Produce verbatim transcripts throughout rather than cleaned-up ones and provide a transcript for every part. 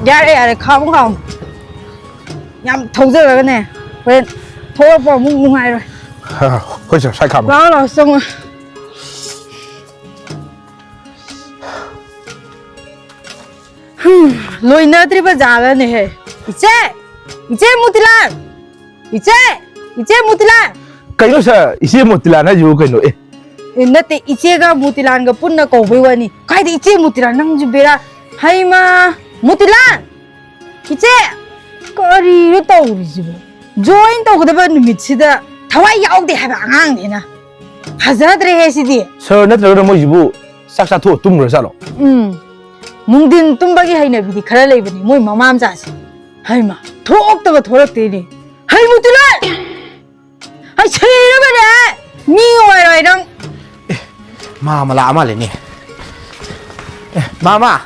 ꯌꯥꯔꯦ, ꯌꯥꯔꯦ, ꯈꯥꯝꯃꯨ, ꯈꯥꯝꯃꯨ꯫ ꯌꯥꯝ ꯊꯧꯖꯔꯒꯅꯦ, ꯍꯣꯔꯦꯟ ꯊꯣꯛꯂꯛꯄ ꯑꯃꯨꯛ ꯅꯨꯡꯉꯥꯏꯔꯣꯏ꯫ ꯍꯣꯏ, ꯁꯦ, ꯁ꯭ꯋꯥꯏ ꯈꯥꯝꯃꯨ꯫ ꯂꯥꯛꯑꯣ, ꯂꯥꯛꯑꯣ, ꯆꯪꯉꯣ꯫ ꯍꯝ, ꯂꯣꯏꯅꯗ꯭ꯔꯤꯕ ꯖꯥꯠꯂꯅꯦꯍꯦ꯫ ꯏꯆꯦ! ꯏꯆꯦ ꯃꯨꯇꯤꯂꯥꯜ! ꯏꯆꯦ! ꯏꯆꯦ ꯃꯨꯇꯤꯂꯥꯜ! ꯀꯩꯅꯣ ꯁꯥꯔ, ꯏꯆꯦ ꯃꯨꯇꯤꯂꯥꯜ ꯍꯥꯏꯁꯤꯕꯨ ꯀꯩꯅꯣ? ꯑꯦ꯫ ꯑꯦ, ꯅꯠꯇꯦ, ꯏꯆꯦꯒ ꯃꯨꯇꯤꯂꯥꯜꯒ ꯄꯨꯟꯅ ꯀꯧꯕꯩ ꯋꯥꯅꯤ꯫ ꯀꯥꯏꯗ ꯏꯆꯦ ꯃꯨꯇꯤꯂꯥꯜ? ꯅꯪꯁꯨ ꯕꯦꯔꯥ꯫ ꯍꯩꯃꯥ! ꯃꯨꯇꯤꯂꯥꯜ! ꯏꯆꯦ! ꯀꯔꯤꯅꯣ ꯇꯧꯔꯤꯁꯤꯕꯨ? ꯖꯣꯏꯟ ꯇꯧꯒꯗꯕ ꯅꯨꯃꯤꯠꯁꯤꯗ ꯊꯋꯥꯏ ꯌꯥꯎꯗꯦ ꯍꯥꯏꯕ ꯑꯉꯥꯡꯅꯤꯅ꯫ ꯐꯖꯗ꯭ꯔꯦꯍꯦ ꯁꯤꯗꯤ꯫ ꯁꯥꯔ ꯅꯠꯇ꯭ꯔꯒꯅ ꯃꯣꯏꯁꯤꯕꯨ ꯆꯥꯛ ꯆꯥꯊꯣꯛꯑ ꯇꯨꯝꯈ꯭ꯔ ꯖꯥꯠꯂꯣ? ꯎꯝ꯫ ꯅꯨꯡꯊꯤꯟ ꯇꯨꯝꯕꯒꯤ ꯍꯩꯅꯕꯤꯗꯤ ꯈꯔ ꯂꯩꯕꯅꯤ ꯃꯣꯏ ꯃꯃꯥ ꯃꯆꯥꯁꯦ꯫ ꯍꯩꯃꯥ! ꯊꯣꯛꯇꯕ ꯊꯣꯛꯂꯛꯇꯦꯅꯦ꯫ ꯍꯩ ꯃꯨꯇꯤꯂꯥꯜ! ꯑꯩ ꯁꯤꯔꯕꯅꯦ! ꯃꯤ ꯑꯣꯏꯔꯣꯏ ꯅꯪ! ꯑꯦ, ꯃꯥꯃ ꯂꯥꯛꯑ ꯃꯥꯜꯂꯦꯅꯦ꯫ ꯑꯦ, ꯃꯥꯃ,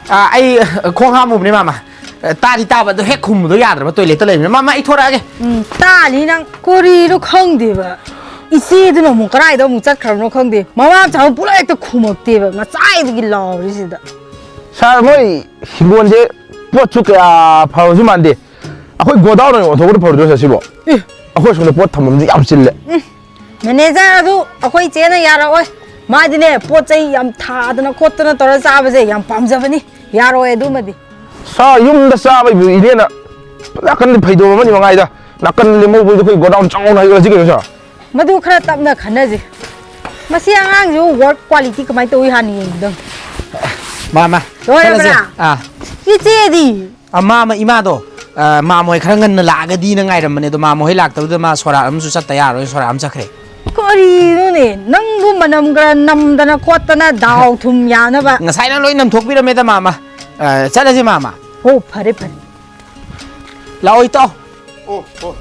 ꯑ, ꯑꯩ, ꯑ, ꯈꯣꯡ ꯍꯥꯝꯃꯨꯕꯅꯦ, ꯃꯥꯃ꯫ ꯑ, ꯇꯥꯗꯤ ꯇꯥꯕ, ꯑꯗꯣ ꯍꯦꯛ ꯈꯨꯝꯕꯗꯣ ꯌꯥꯗ꯭ꯔꯕ, ꯇꯣꯏꯂꯦꯠꯇ ꯂꯩꯕꯅꯤꯅ꯫ ꯃꯥꯃ, ꯑꯩ ꯊꯣꯔꯛꯑꯒꯦ꯫ ꯎꯝ, ꯇꯥꯅꯤ ꯅꯪ꯫ ꯀꯔꯤꯅꯣ ꯈꯪꯗꯦꯕ꯫ ꯏꯆꯦꯗꯨꯅ ꯑꯃꯨꯛ ꯀꯗꯥꯏꯗ ꯑꯃꯨꯛ ꯆꯠꯈ꯭ꯔꯕꯅꯣ ꯈꯪꯗꯦ꯫ ꯃꯃꯥ ꯃꯆꯥ ꯑꯃ ꯄꯨꯂꯞ ꯍꯦꯛꯇ ꯈꯨꯝꯃꯛꯇꯦꯕ, ꯉꯁꯥꯏꯗꯒꯤ ꯂꯥꯎꯔꯤꯁꯤꯗ꯫ ꯁꯥꯔ, ꯃꯣꯏ ꯍꯤꯡꯒꯣꯜꯁꯦ ꯄꯣꯠꯁꯨ ꯀꯌꯥ ꯐꯕꯁꯨ ꯃꯥꯟꯗꯦ꯫ ꯑꯩꯈꯣꯏ ꯒꯣꯗꯥꯎꯟ ꯑꯣꯏꯅ ꯑꯣꯟꯊꯣꯛꯄꯅ ꯐꯔꯣꯏꯗ꯭ꯔꯣ, ꯁꯥꯔ, ꯁꯤꯕꯣ? ꯑꯦ꯫ ꯑꯩꯈꯣꯏ ꯁꯣꯝꯗ ꯄꯣꯠ ꯊꯝꯐꯝꯁꯨ ꯌꯥꯝ ꯆꯤꯜꯂꯦ꯫ ꯎꯝ, ꯃꯦꯅꯦꯖꯔ ꯑꯗꯨ ꯑꯩꯈꯣꯏ ꯏꯆꯦꯅ ꯌꯥꯔꯛꯑꯣꯏ꯫ ꯃꯥꯗꯤꯅꯦ, ꯄꯣꯠ ꯆꯩ ꯌꯥꯝ ꯊꯥꯗꯅ ꯈꯣꯠꯇꯅ ꯇꯧꯔ ꯆꯥꯕꯁꯦ ꯌꯥꯝ ꯄꯥꯝꯖꯕꯅꯤ꯫ ꯌꯥꯔꯣꯏ ꯑꯗꯨꯃꯗꯤ꯫ ꯁꯥꯔ, ꯌꯨꯝꯗ ꯆꯥꯕꯩꯕꯨ ꯏꯅꯦꯅ ꯅꯥꯀꯟꯗ ꯐꯩꯗꯣꯝ ꯑꯃꯅꯤ ꯃꯉꯥꯏꯗ, ꯅꯥꯀꯟ ꯂꯦꯝꯍꯧꯕꯗꯣ ꯑꯩꯈꯣꯏ ꯒꯣꯗꯥꯎꯟ ꯆꯥꯎꯅ ꯍꯩꯒꯠꯂꯁꯤ ꯀꯩꯅꯣ, ꯁꯥꯔ? ꯃꯗꯨ ꯈꯔ ꯇꯞꯅ ꯈꯟꯅꯁꯤ꯫ ꯃꯁꯤ ꯑꯉꯥꯡꯁꯤꯕꯨ ꯋꯥꯔꯛ ꯀ꯭ꯋꯥꯂꯤꯇꯤ ꯀꯃꯥꯏꯅ ꯇꯧꯏ ꯍꯥꯟꯅ ꯌꯦꯡꯒꯗꯝ꯫ ꯃꯥ, ꯃꯥ꯫ ꯂꯣꯏꯔꯕ꯭ꯔꯥ? ꯆꯠꯂꯁꯦ꯫ ꯑꯥ꯫ ꯏꯆꯦꯗꯤ? ꯑ, ꯃꯥ, ꯃꯥ, ꯏꯃꯥꯗꯣ, ꯑ, ꯃꯥꯃ ꯍꯣꯏ ꯈꯔ ꯉꯟꯅ ꯂꯥꯛꯑꯒꯗꯤꯅ ꯉꯥꯏꯔꯝꯕꯅꯦ, ꯑꯗꯣ ꯃꯥꯃ ꯍꯣꯏ ꯂꯥꯛꯇꯕꯗꯨꯗ ꯃꯥ ꯁꯣꯔꯥꯠ ꯑꯃꯁꯨ ꯆꯠꯇ ꯌꯥꯔꯣꯏ, ꯁꯣꯔꯥꯠ ꯑꯃ ꯆꯠꯈ꯭ꯔꯦ꯫ ꯀꯔꯤꯅꯣꯅꯦ? ꯅꯪꯕꯨ ꯃꯅꯝ ꯈꯔ ꯅꯝꯗꯅ ꯈꯣꯠꯇꯅ ꯗꯥꯎ ꯊꯨꯝ ꯌꯥꯅꯕ꯫ ꯉꯁꯥꯏꯅ ꯂꯣꯏ ꯅꯝꯊꯣꯛꯄꯤꯔꯝꯃꯦꯗ, ꯃꯥꯃ꯫ ꯑ, ꯆꯠꯂꯁꯤ, ꯃꯥꯃ꯫ ꯍꯣ, ꯐꯔꯦ, ꯐꯔꯦ꯫ ꯂꯥꯛꯑꯣ, ꯏꯇꯥꯎ꯫ ꯑꯣ, ꯑꯣ꯫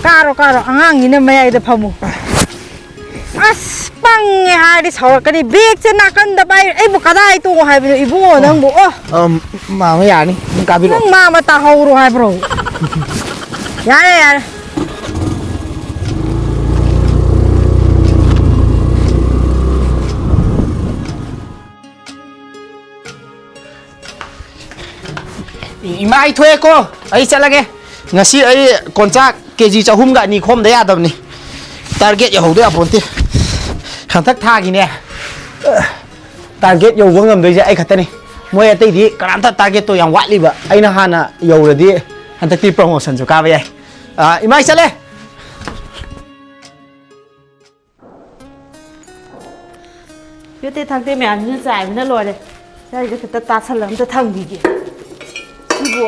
ꯀꯥꯔꯣ, ꯀꯥꯔꯣ, ꯑꯉꯥꯡꯅꯤꯅ ꯃꯌꯥꯏꯗ ꯐꯝꯃꯨ꯫ ꯑꯁ, ꯄꯪꯉꯦ ꯍꯥꯏꯔꯗꯤ ꯁꯥꯎꯔꯛꯀꯅꯤ꯫ ꯕꯦꯒꯁꯦ ꯅꯥꯀꯟꯗ ꯄꯥꯏ-, ꯑꯩꯕꯨ ꯀꯗꯥꯏ ꯇꯣꯡꯉꯣ ꯍꯥꯏꯕꯅꯣ, ꯏꯕꯨꯡꯉꯣ, ꯅꯪꯕꯨ? ꯑꯣ꯫ ꯑꯝ, ꯃꯥꯃ ꯌꯥꯔꯅꯤ, ꯑꯗꯨꯝ ꯀꯥꯕꯤꯔꯛꯑꯣ꯫ ꯅꯪ ꯃꯥꯃ ꯇꯥꯍꯧꯔꯣ ꯍꯥꯏꯕ꯭ꯔꯣ? ꯌꯥꯔꯦ, ꯌꯥꯔꯦ꯫ ꯏꯃꯥ, ꯑꯩ ꯊꯣꯛꯑꯦꯀꯣ꯫ ꯑꯩ ꯆꯠꯂꯒꯦ꯫ ꯉꯁꯤ ꯑꯩ ꯀꯣꯟꯆꯥꯛ ꯀꯦ ꯖꯤ ꯆꯍꯨꯝꯒ ꯑꯅꯤ ꯈꯣꯝꯗ ꯌꯥꯗꯕꯅꯤ꯫ ꯇꯥꯔꯒꯦꯠ ꯌꯧꯍꯧꯗ ꯌꯥꯄꯣꯟꯇꯦ꯫ ꯍꯟꯗꯛ ꯊꯥꯒꯤꯅꯦ, ꯇꯥꯔꯒꯦꯠ ꯌꯧꯕ ꯉꯝꯗꯣꯏꯁꯦ ꯑꯩ ꯈꯛꯇꯅꯤ꯫ ꯃꯣꯏ ꯑꯇꯩꯗꯤ ꯀꯅꯥꯝꯇ ꯇꯥꯔꯒꯦꯠꯇꯣ ꯌꯥꯝ ꯋꯥꯠꯂꯤꯕ꯫ ꯑꯩꯅ ꯍꯥꯟꯅ ꯌꯧꯔꯗꯤ ꯍꯟꯗꯛꯇꯤ ꯄ꯭ꯔꯣꯃꯣꯁꯟꯁꯨ ꯀꯥꯕ ꯌꯥꯏ꯫ ꯑꯥ, ꯏꯃꯥ, ꯑꯩ ꯆꯠꯂꯦ꯫ ꯌꯣꯠꯇꯦ ꯊꯥꯡꯇꯦ ꯃꯌꯥꯝꯁꯤꯅ ꯆꯥꯏꯕꯅ ꯂꯣꯏꯔꯦ꯫ ꯁ꯭ꯋꯥꯏꯁꯤꯗ ꯈꯤꯇ ꯇꯥꯁꯜꯂ ꯑꯝꯇ ꯊꯝꯈꯤꯒꯦ꯫ ꯁꯤꯕꯨ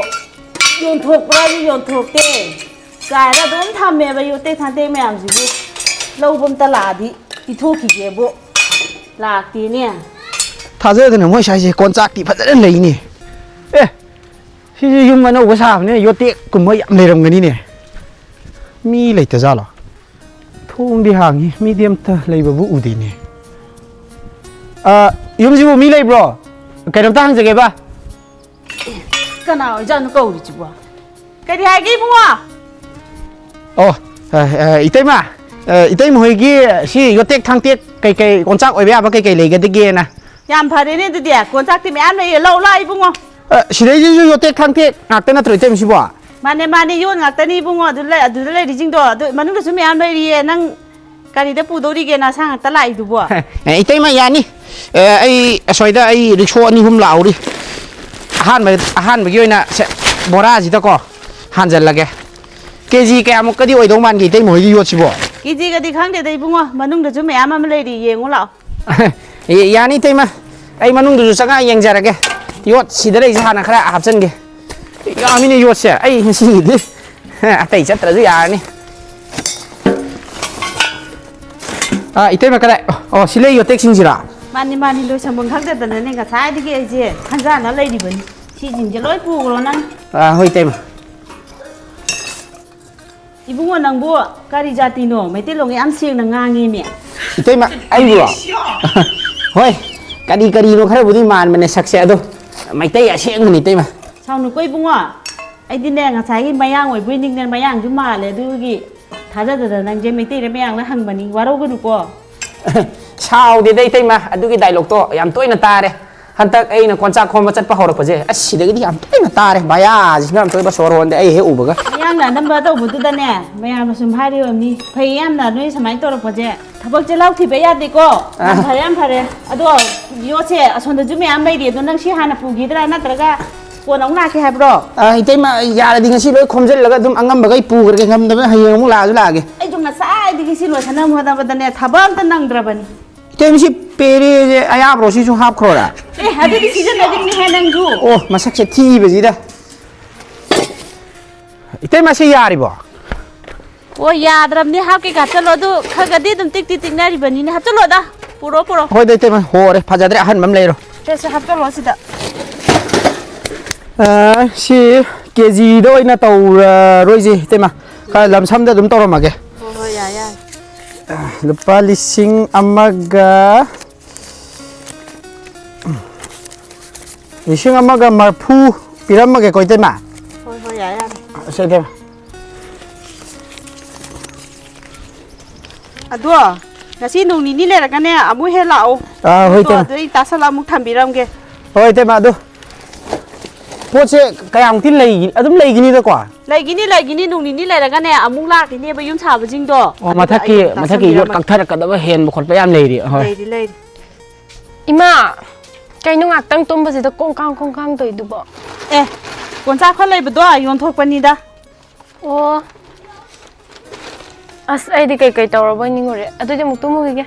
ꯌꯣꯟꯊꯣꯛꯄ꯭ꯔꯥꯁꯨ ꯌꯣꯟꯊꯣꯛꯇꯦ꯫ ꯆꯥꯏꯔ ꯑꯗꯨꯝ ꯊꯝꯃꯦꯕ ꯌꯣꯠꯇꯦ ꯊꯥꯡꯇꯦ ꯃꯌꯥꯝꯁꯤꯕꯨ꯫ ꯂꯧꯕ ꯑꯝꯇ ꯂꯥꯛꯑꯗꯤ ꯄꯤꯊꯣꯛꯈꯤꯒꯦꯕꯨ꯫ ꯂꯥꯛꯇꯦꯅꯦ꯫ ꯊꯥꯖꯗꯅ ꯃꯣꯏ ꯁ꯭ꯋꯥꯏꯁꯦ ꯀꯣꯟꯆꯥꯛꯇꯤ ꯐꯖꯅ ꯂꯩꯅꯦ꯫ ꯑꯦ, ꯁꯤꯁꯨ ꯌꯨꯝ ꯑꯅꯧꯕ ꯁꯥꯕꯅꯤꯅ ꯌꯣꯠꯇꯦꯛꯀꯨꯝꯕ ꯌꯥꯝ ꯂꯩꯔꯝꯒꯅꯤꯅꯦ꯫ ꯃꯤ ꯂꯩꯇꯖꯥꯠꯂꯣ? ꯊꯣꯡꯗꯤ ꯍꯥꯡꯉꯤ, ꯃꯤꯗꯤ ꯑꯝꯇ ꯂꯩꯕꯕꯨ ꯎꯗꯦꯅꯦ꯫ ꯑ, ꯌꯨꯝꯁꯤꯕꯨ ꯃꯤ ꯂꯩꯕ꯭ꯔꯣ? ꯀꯩꯅꯣꯝꯇ ꯍꯪꯖꯒꯦꯕ꯫ ꯀꯅꯥ ꯑꯣꯏꯖꯥꯠꯅꯣ ꯀꯧꯔꯤꯁꯤꯕꯣ? ꯀꯔꯤ ꯍꯥꯏꯒꯦ, ꯏꯕꯨꯡꯉꯣ? ꯑꯣ, ꯑ, ꯑ, ꯏꯇꯩꯃ, ꯑ, ꯏꯇꯩꯃ ꯍꯣꯏꯒꯤ ꯁꯤ ꯌꯣꯠꯇꯦꯛ ꯊꯥꯡꯇꯦꯛ ꯀꯩꯀꯩ ꯀꯣꯟꯆꯥꯛ ꯑꯣꯏꯕ ꯌꯥꯕ ꯀꯩꯀꯩ ꯂꯩꯒꯗꯒꯦꯅ? ꯌꯥꯝ ꯐꯔꯦꯅꯦ ꯑꯗꯨꯗꯤ, ꯀꯣꯟꯆꯥꯛꯇꯤ ꯃꯌꯥꯝ ꯂꯩꯌꯦ, ꯂꯧ ꯂꯥꯎ ꯏꯕꯨꯡꯉꯣ꯫ ꯑ, ꯁꯤꯗꯩꯁꯤꯁꯨ ꯌꯣꯠꯇꯦꯛ ꯊꯥꯡꯇꯦꯛ ꯉꯥꯛꯇ ꯅꯠꯇ꯭ꯔꯣ ꯏꯇꯩꯃ ꯁꯤꯕꯣ? ꯃꯥꯅꯦ, ꯃꯥꯅꯦ, ꯌꯣꯠ ꯉꯥꯛꯇꯅꯤ ꯏꯕꯨꯡꯉꯣ, ꯑꯗꯨ ꯂꯩ-, ꯑꯗꯨꯗ ꯂꯩꯔꯤꯁꯤꯡꯗꯣ, ꯑꯗꯨ ꯃꯅꯨꯡꯗꯁꯨ ꯃꯌꯥꯝ ꯂꯩꯔꯤꯌꯦ, ꯅꯪ ꯀꯔꯤꯗ ꯄꯨꯗꯧꯔꯤꯒꯦ ꯅꯁꯥ ꯉꯥꯛꯇ ꯂꯥꯛꯏꯗꯨꯕꯣ? ꯑꯦ, ꯏꯇꯩꯃ ꯌꯥꯅꯤ꯫ ꯑꯦ, ꯑꯩ ꯑꯁ꯭ꯋꯥꯏꯗ ꯑꯩ ꯔꯤꯛꯁꯣ ꯑꯅꯤ ꯑꯍꯨꯝ ꯂꯥꯛꯍꯧꯔꯤ꯫ ꯑꯍꯥꯟꯕ, ꯑꯍꯥꯟꯕꯒꯤ ꯑꯣꯏꯅ ꯁꯦ, ꯕꯣꯔꯥꯁꯤꯗꯀꯣ ꯍꯥꯟꯖꯜꯂꯒꯦ꯫ ꯀꯦ ꯖꯤ ꯀꯌꯥꯃꯨꯛꯀꯗꯤ ꯑꯣꯏꯗꯧ ꯃꯥꯟꯒꯦ ꯏꯇꯩꯃ ꯍꯣꯏꯒꯤ ꯌꯣꯠꯁꯤꯕꯣ? ꯀꯦ ꯖꯤꯒꯗꯤ ꯈꯪꯗꯦꯗ ꯏꯕꯨꯡꯉꯣ, ꯃꯅꯨꯡꯗꯁꯨ ꯃꯌꯥꯝ ꯑꯃ ꯂꯩꯔꯤ, ꯌꯦꯡꯉꯨ ꯂꯥꯛꯑꯣ꯫ ꯑꯦ, ꯌꯥꯅꯤ ꯏꯇꯩꯃ, ꯑꯩ ꯃꯅꯨꯡꯗꯁꯨ ꯆꯪꯉꯛꯑ ꯌꯦꯡꯖꯔꯒꯦ꯫ ꯌꯣꯠ ꯁꯤꯗ ꯂꯩꯁꯦ ꯍꯥꯟꯅ ꯈꯔ ꯍꯥꯞꯆꯤꯟꯒꯦ꯫ ꯌꯥꯝꯃꯤꯅꯦ ꯌꯣꯠꯁꯦ, ꯑꯩ ꯉꯁꯤꯒꯤꯗꯤ ꯑꯇꯩ ꯆꯠꯇ꯭ꯔꯁꯨ ꯌꯥꯔꯅꯤ꯫ ꯑꯥ, ꯏꯇꯩꯃ ꯀꯗꯥꯏ? ꯑꯣ, ꯁꯤ ꯂꯩ ꯌꯣꯠꯇꯦꯛꯁꯤꯡꯁꯤꯔꯥ? ꯃꯥꯅꯤ, ꯃꯥꯅꯤ, ꯂꯣꯏꯁꯟꯐꯝ ꯈꯪꯗꯗꯅꯅꯦ ꯉꯁꯥꯏꯗꯒꯤ ꯑꯩꯁꯦ ꯈꯟꯖꯥꯟꯅ ꯂꯩꯔꯤꯕꯅꯤ꯫ ꯁꯤꯁꯤꯡꯁꯦ ꯂꯣꯏ ꯄꯨꯈ꯭ꯔꯣ ꯅꯪ꯫ ꯑꯥ, ꯍꯣꯏ ꯏꯇꯩꯃ꯫ ꯏꯕꯨꯡꯉꯣ, ꯅꯪꯕꯨ ꯀꯔꯤ ꯖꯥꯇꯤꯅꯣ? ꯃꯩꯇꯩꯂꯣꯟꯒ ꯌꯥꯝ ꯁꯦꯡꯅ ꯉꯥꯡꯉꯤꯃꯤ꯫ ꯏꯇꯩꯃ, ꯑꯩꯕꯨꯔꯣ? ꯍꯣꯏ, ꯀꯔꯤ ꯀꯔꯤꯅꯣ ꯈꯔꯕꯨꯗꯤ ꯃꯥꯟꯕꯅꯦ ꯁꯛꯁꯦ, ꯑꯗꯣ ꯃꯩꯇꯩ ꯑꯁꯦꯡꯕꯅꯤ ꯏꯇꯩꯃ꯫ ꯁꯥꯎꯅꯨꯀꯣ ꯏꯕꯨꯡꯉꯣ, ꯑꯩꯗꯤꯅꯦ ꯉꯁꯥꯏꯒꯤ ꯃꯌꯥꯡ ꯑꯣꯏꯕꯣꯏ ꯅꯤꯡꯗꯅ ꯃꯌꯥꯡꯁꯨ ꯃꯥꯜꯂꯦ, ꯑꯗꯨꯒꯤ ꯊꯥꯖꯗꯗꯅ ꯅꯪꯁꯦ ꯃꯩꯇꯩꯔ ꯃꯌꯥꯡꯂ ꯍꯪꯕꯅꯤ, ꯋꯥꯔꯧꯒꯅꯨꯀꯣ꯫ ꯁꯥꯎꯗꯦꯗ ꯏꯇꯩꯃ, ꯑꯗꯨꯒꯤ ꯗꯥꯏꯂꯣꯛꯇꯣ ꯌꯥꯝ ꯇꯣꯏꯅ ꯇꯥꯔꯦ꯫ ꯍꯟꯗꯛ ꯑꯩꯅ ꯀꯣꯟꯆꯥꯛ ꯈꯣꯝꯕ ꯆꯠꯄ ꯍꯧꯔꯛꯄꯁꯦ, ꯑꯁ, ꯁꯤꯗꯒꯤꯗꯤ ꯌꯥꯝ ꯇꯣꯏꯅ ꯇꯥꯔꯦ꯫ ꯃꯌꯥꯁꯤꯅ ꯌꯥꯝ ꯇꯣꯏꯕ ꯁꯣꯔ ꯍꯣꯟꯗꯦ ꯑꯩ ꯍꯦꯛ ꯎꯕꯒ꯫ ꯃꯌꯥꯝꯅ ꯑꯅꯝꯕ ꯇꯧꯕꯗꯨꯗꯅꯦ, ꯃꯌꯥꯝꯅ ꯁꯨꯝ ꯍꯥꯏꯔꯤꯕꯅꯤ, ꯐꯩ ꯌꯥꯝꯅ ꯅꯣꯏ ꯁꯨꯃꯥꯏꯅ ꯇꯧꯔꯛꯄꯁꯦ꯫ ꯊꯕꯛ ꯆꯤꯜꯍꯥꯎ ꯊꯤꯕ ꯌꯥꯗꯦꯀꯣ꯫ ꯌꯥꯝ ꯑꯥ꯫ ꯐꯔꯦ, ꯌꯥꯝ ꯐꯔꯦ꯫ ꯑꯗꯣ ꯌꯣꯠꯁꯦ ꯑꯁꯣꯝꯗꯁꯨ ꯃꯌꯥꯝ ꯂꯩꯔꯤ, ꯑꯗꯣ ꯅꯪ ꯁꯤ ꯍꯥꯟꯅ ꯄꯨꯈꯤꯗ꯭ꯔꯥ, ꯅꯠꯇ꯭ꯔꯒ ꯀꯣꯟꯅ ꯑꯃꯨꯛ ꯂꯥꯛꯀꯦ ꯍꯥꯏꯕ꯭ꯔꯣ? ꯑ, ꯏꯇꯩꯃ, ꯌꯥꯔꯗꯤ ꯉꯁꯤ ꯂꯣꯏ ꯈꯣꯝꯖꯤꯜꯂꯒ ꯑꯗꯨꯝ ꯑꯉꯝꯕꯈꯩ ꯄꯨꯈ꯭ꯔꯒꯦ, ꯉꯝꯗꯕ ꯍꯌꯦꯡ ꯑꯃꯨꯛ ꯂꯥꯛꯑꯁꯨ ꯂꯥꯛꯑꯒꯦ꯫ ꯑꯩꯁꯨ ꯉꯁꯥꯏꯗꯒꯤ ꯁꯤ ꯂꯣꯏꯁꯟꯅꯕ ꯍꯣꯠꯅꯕꯗꯅꯦ, ꯊꯕꯛ ꯑꯝꯇ ꯅꯪꯗ꯭ꯔꯕꯅꯤ꯫ ꯏꯇꯩꯃ, ꯁꯤ ꯄꯦꯔꯦꯁꯦ ꯑꯌꯥꯕ꯭ꯔꯣ? ꯁꯤꯁꯨ ꯍꯥꯞꯈ꯭ꯔꯣꯔꯥ? ꯑꯦ, ꯑꯗꯨꯗꯤ ꯁꯤꯖꯤꯟꯅꯗ꯭ꯔꯤꯅꯦꯍꯦ ꯅꯪꯁꯨ꯫ ꯑꯣ, ꯃꯁꯛꯁꯦ ꯊꯤꯕꯁꯤꯗ꯫ ꯏꯇꯩꯃ, ꯁꯤ ꯌꯥꯔꯤꯕꯣ? ꯑꯣ, ꯌꯥꯗ꯭ꯔꯕꯅꯤ, ꯍꯥꯞꯀꯦꯒ ꯍꯥꯞꯆꯜꯂꯣ꯫ ꯑꯗꯨ ꯈꯔꯒꯗꯤ ꯑꯗꯨꯝ ꯇꯤꯛꯇꯤ ꯇꯤꯛꯅꯔꯤꯕꯅꯤꯅꯦ, ꯍꯥꯞꯆꯜꯂꯣꯗ꯫ ꯄꯨꯔꯣ, ꯄꯨꯔꯣ꯫ ꯍꯣꯏꯗ, ꯏꯇꯩꯃ, ꯍꯣꯔꯦ, ꯐꯖꯗ꯭ꯔꯦ, ꯑꯍꯟꯕ ꯑꯃ ꯂꯩꯔꯣ꯫ ꯁꯦ, ꯁꯦ, ꯍꯥꯞꯆꯜꯂꯣ ꯁꯤꯗ꯫ ꯑ, ꯁꯤ ꯀꯦꯖꯤꯗ ꯑꯣꯏꯅ ꯇꯧꯔꯔꯣꯏꯁꯦ, ꯏꯇꯩꯃ꯫ ꯈꯔ ꯂꯝꯁꯝꯗ ꯑꯗꯨꯝ ꯇꯧꯔꯝꯃꯒꯦ꯫ ꯍꯣꯏ, ꯍꯣꯏ, ꯌꯥꯏ, ꯌꯥꯏ꯫ ꯂꯨꯄꯥ ꯂꯤꯁꯤꯡ ꯑꯃꯒ, ꯂꯤꯁꯤꯡ ꯑꯃꯒ ꯃꯔꯐꯨ ꯄꯤꯔꯝꯃꯒꯦꯀꯣ, ꯏꯇꯩꯃ꯫ ꯍꯣꯏ, ꯍꯣꯏ, ꯌꯥꯏ, ꯌꯥꯏ꯫ ꯁꯦ, ꯏꯇꯩꯃ꯫ ꯑꯗꯣ, ꯉꯁꯤ ꯅꯣꯡ ꯅꯤꯅꯤ ꯂꯩꯔꯒꯅꯦ, ꯑꯃꯨꯛ ꯍꯦꯛ ꯂꯥꯛꯑꯣ꯫ ꯑꯥ, ꯍꯣꯏ, ꯄꯣꯠꯇꯣ ꯏꯇꯩꯃ꯫ ꯑꯗꯨ ꯑꯩ ꯇꯥꯁꯜꯂ ꯑꯃꯨꯛ ꯊꯝꯕꯤꯔꯝꯒꯦ꯫ ꯍꯣꯏ, ꯏꯇꯩꯃ, ꯑꯗꯣ ꯄꯣꯠꯁꯦ ꯀꯌꯥꯃꯨꯛꯇꯤ ꯂꯩꯒꯤ-, ꯑꯗꯨꯝ ꯂꯩꯒꯤꯅꯤꯗꯀꯣ? ꯂꯩꯒꯤꯅꯤ, ꯂꯩꯒꯤꯅꯤ, ꯅꯣꯡ ꯅꯤꯅꯤ ꯂꯩꯔꯒꯅꯦ, ꯑꯃꯨꯛ ꯂꯥꯛꯈꯤꯅꯦꯕ ꯌꯨꯝ ꯁꯥꯕꯁꯤꯡꯗꯣ꯫ ꯑꯣ, ꯑꯗꯨꯒ ꯃꯊꯛꯀꯤ, ꯑꯩ ꯑꯃꯨꯛ ꯃꯊꯛꯀꯤ ꯌꯣꯠ ꯇꯥꯁꯟꯕꯤꯔꯝꯃꯒꯦ꯫ ꯀꯛꯊꯔꯛꯀꯗꯕ ꯍꯦꯟꯕ ꯈꯣꯠꯄ ꯌꯥꯝ ꯂꯩꯔꯤ꯫ ꯍꯣꯏ꯫ ꯂꯩꯔꯤ, ꯂꯩꯔꯤ꯫ ꯏꯃꯥ, ꯀꯩꯅꯣ ꯉꯥꯛꯇꯪ ꯇꯨꯝꯕꯁꯤꯗ ꯀꯣꯡ ꯀꯥꯡ ꯀꯣꯡ ꯀꯥꯡ ꯇꯧꯔꯤꯗꯨꯕꯣ? ꯑꯦ, ꯀꯣꯟꯆꯥꯛ ꯈꯔ ꯂꯩꯕꯗꯣ ꯌꯣꯟꯊꯣꯛꯄꯅꯤꯗ꯫ ꯑꯣ꯫ ꯑꯁ, ꯑꯩꯗꯤ ꯀꯩꯀꯩ ꯇꯧꯔꯕꯣꯏ ꯅꯤꯡꯉꯨꯔꯦ꯫ ꯑꯗꯨꯗꯤ ꯑꯃꯨꯛ ꯇꯨꯝꯃꯨꯈꯤꯒꯦ꯫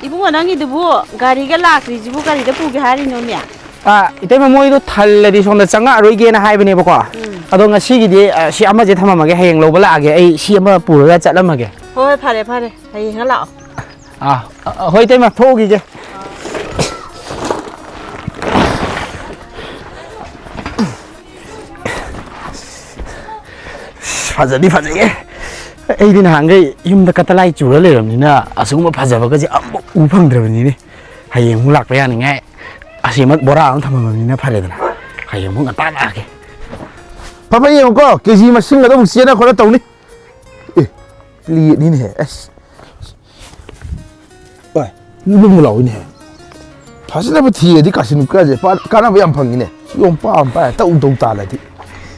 ꯏꯕꯨꯡꯉꯣ, ꯅꯪꯒꯤꯗꯨꯕꯨ ꯒꯥꯔꯤꯒ ꯂꯥꯛꯇ꯭ꯔꯤꯁꯤꯕꯨ ꯀꯔꯤꯗ ꯄꯨꯒꯦ ꯍꯥꯏꯔꯤꯅꯣꯃꯤ? ꯑꯥ, ꯏꯇꯩꯃ, ꯃꯣꯏꯗꯣ ꯊꯜꯂꯗꯤ ꯁꯣꯝꯗ ꯆꯪꯉꯛꯑꯔꯣꯏꯒꯦꯅ ꯍꯥꯏꯕꯅꯦꯕꯀꯣ꯫ ꯎꯝ꯫ ꯑꯗꯣ ꯉꯁꯤꯒꯤꯗꯤ, ꯑ, ꯁꯤ ꯑꯃꯁꯦ ꯊꯝꯃꯝꯃꯒꯦ, ꯍꯌꯦꯡ ꯂꯧꯕ ꯂꯥꯛꯑꯒꯦ꯫ ꯑꯩ ꯁꯤ ꯑꯃ ꯄꯨꯔꯒ ꯆꯠꯂꯝꯃꯒꯦ꯫ ꯍꯣꯏ, ꯍꯣꯏ, ꯐꯔꯦ, ꯐꯔꯦ꯫ ꯍꯌꯦꯡ ꯍꯦꯛ ꯂꯥꯛꯑꯣ꯫ ꯑꯥ, ꯑ, ꯍꯣꯏ, ꯏꯇꯩꯃ, ꯊꯣꯛꯎꯈꯤꯒꯦ꯫ ꯐꯖꯗꯤ ꯐꯖꯩꯌꯦ꯫ ꯑꯩꯗꯤ ꯅꯍꯥꯟꯈꯩ ꯌꯨꯝꯗ ꯀꯇꯂꯥꯏ ꯆꯨꯔ ꯂꯩꯔꯕꯅꯤꯅ ꯑꯁꯤꯒꯨꯝꯕ ꯐꯖꯕꯒꯁꯦ ꯑꯃꯨꯛ ꯎ ꯐꯪꯗ꯭ꯔꯕꯅꯤꯅꯦ꯫ ꯍꯌꯦꯡ ꯑꯃꯨꯛ ꯂꯥꯛꯄ ꯌꯥꯅꯤꯡꯉꯥꯏ ꯑꯁꯤꯃ ꯕꯣꯔꯥ ꯑꯃ ꯊꯝꯃꯕꯅꯤꯅ ꯐꯔꯦꯗꯅ꯫ ꯍꯌꯦꯡ ꯑꯃꯨꯛ ꯉꯟꯇꯥ ꯂꯥꯛꯑꯒꯦ꯫ ꯐ ꯐ ꯌꯦꯡꯉꯨꯀꯣ, ꯀꯦ ꯖꯤ ꯃꯁꯤꯡ ꯑꯗꯨꯝ ꯆꯦꯟꯅ ꯈꯣꯠꯅ ꯇꯧꯅꯤ꯫ ꯑꯦ, ꯄ꯭ꯂꯦꯠꯅꯤꯅꯦꯍꯦ, ꯑꯁ꯫ ꯚꯥꯏ, ꯂꯨꯝꯕ ꯂꯥꯎꯏꯅꯦꯍꯦ꯫ ꯐꯖꯅꯕ ꯊꯤꯔꯗꯤ ꯀꯥꯁꯤꯟ ꯀꯥꯁꯦ ꯄꯥ-, ꯀꯥꯟꯅꯕ ꯌꯥꯝ ꯐꯪꯉꯤꯅꯦ꯫ ꯌꯣꯝ ꯄꯥꯝ ꯄꯥꯏ ꯇꯧ ꯇꯧ ꯇꯥꯜꯂꯗꯤ꯫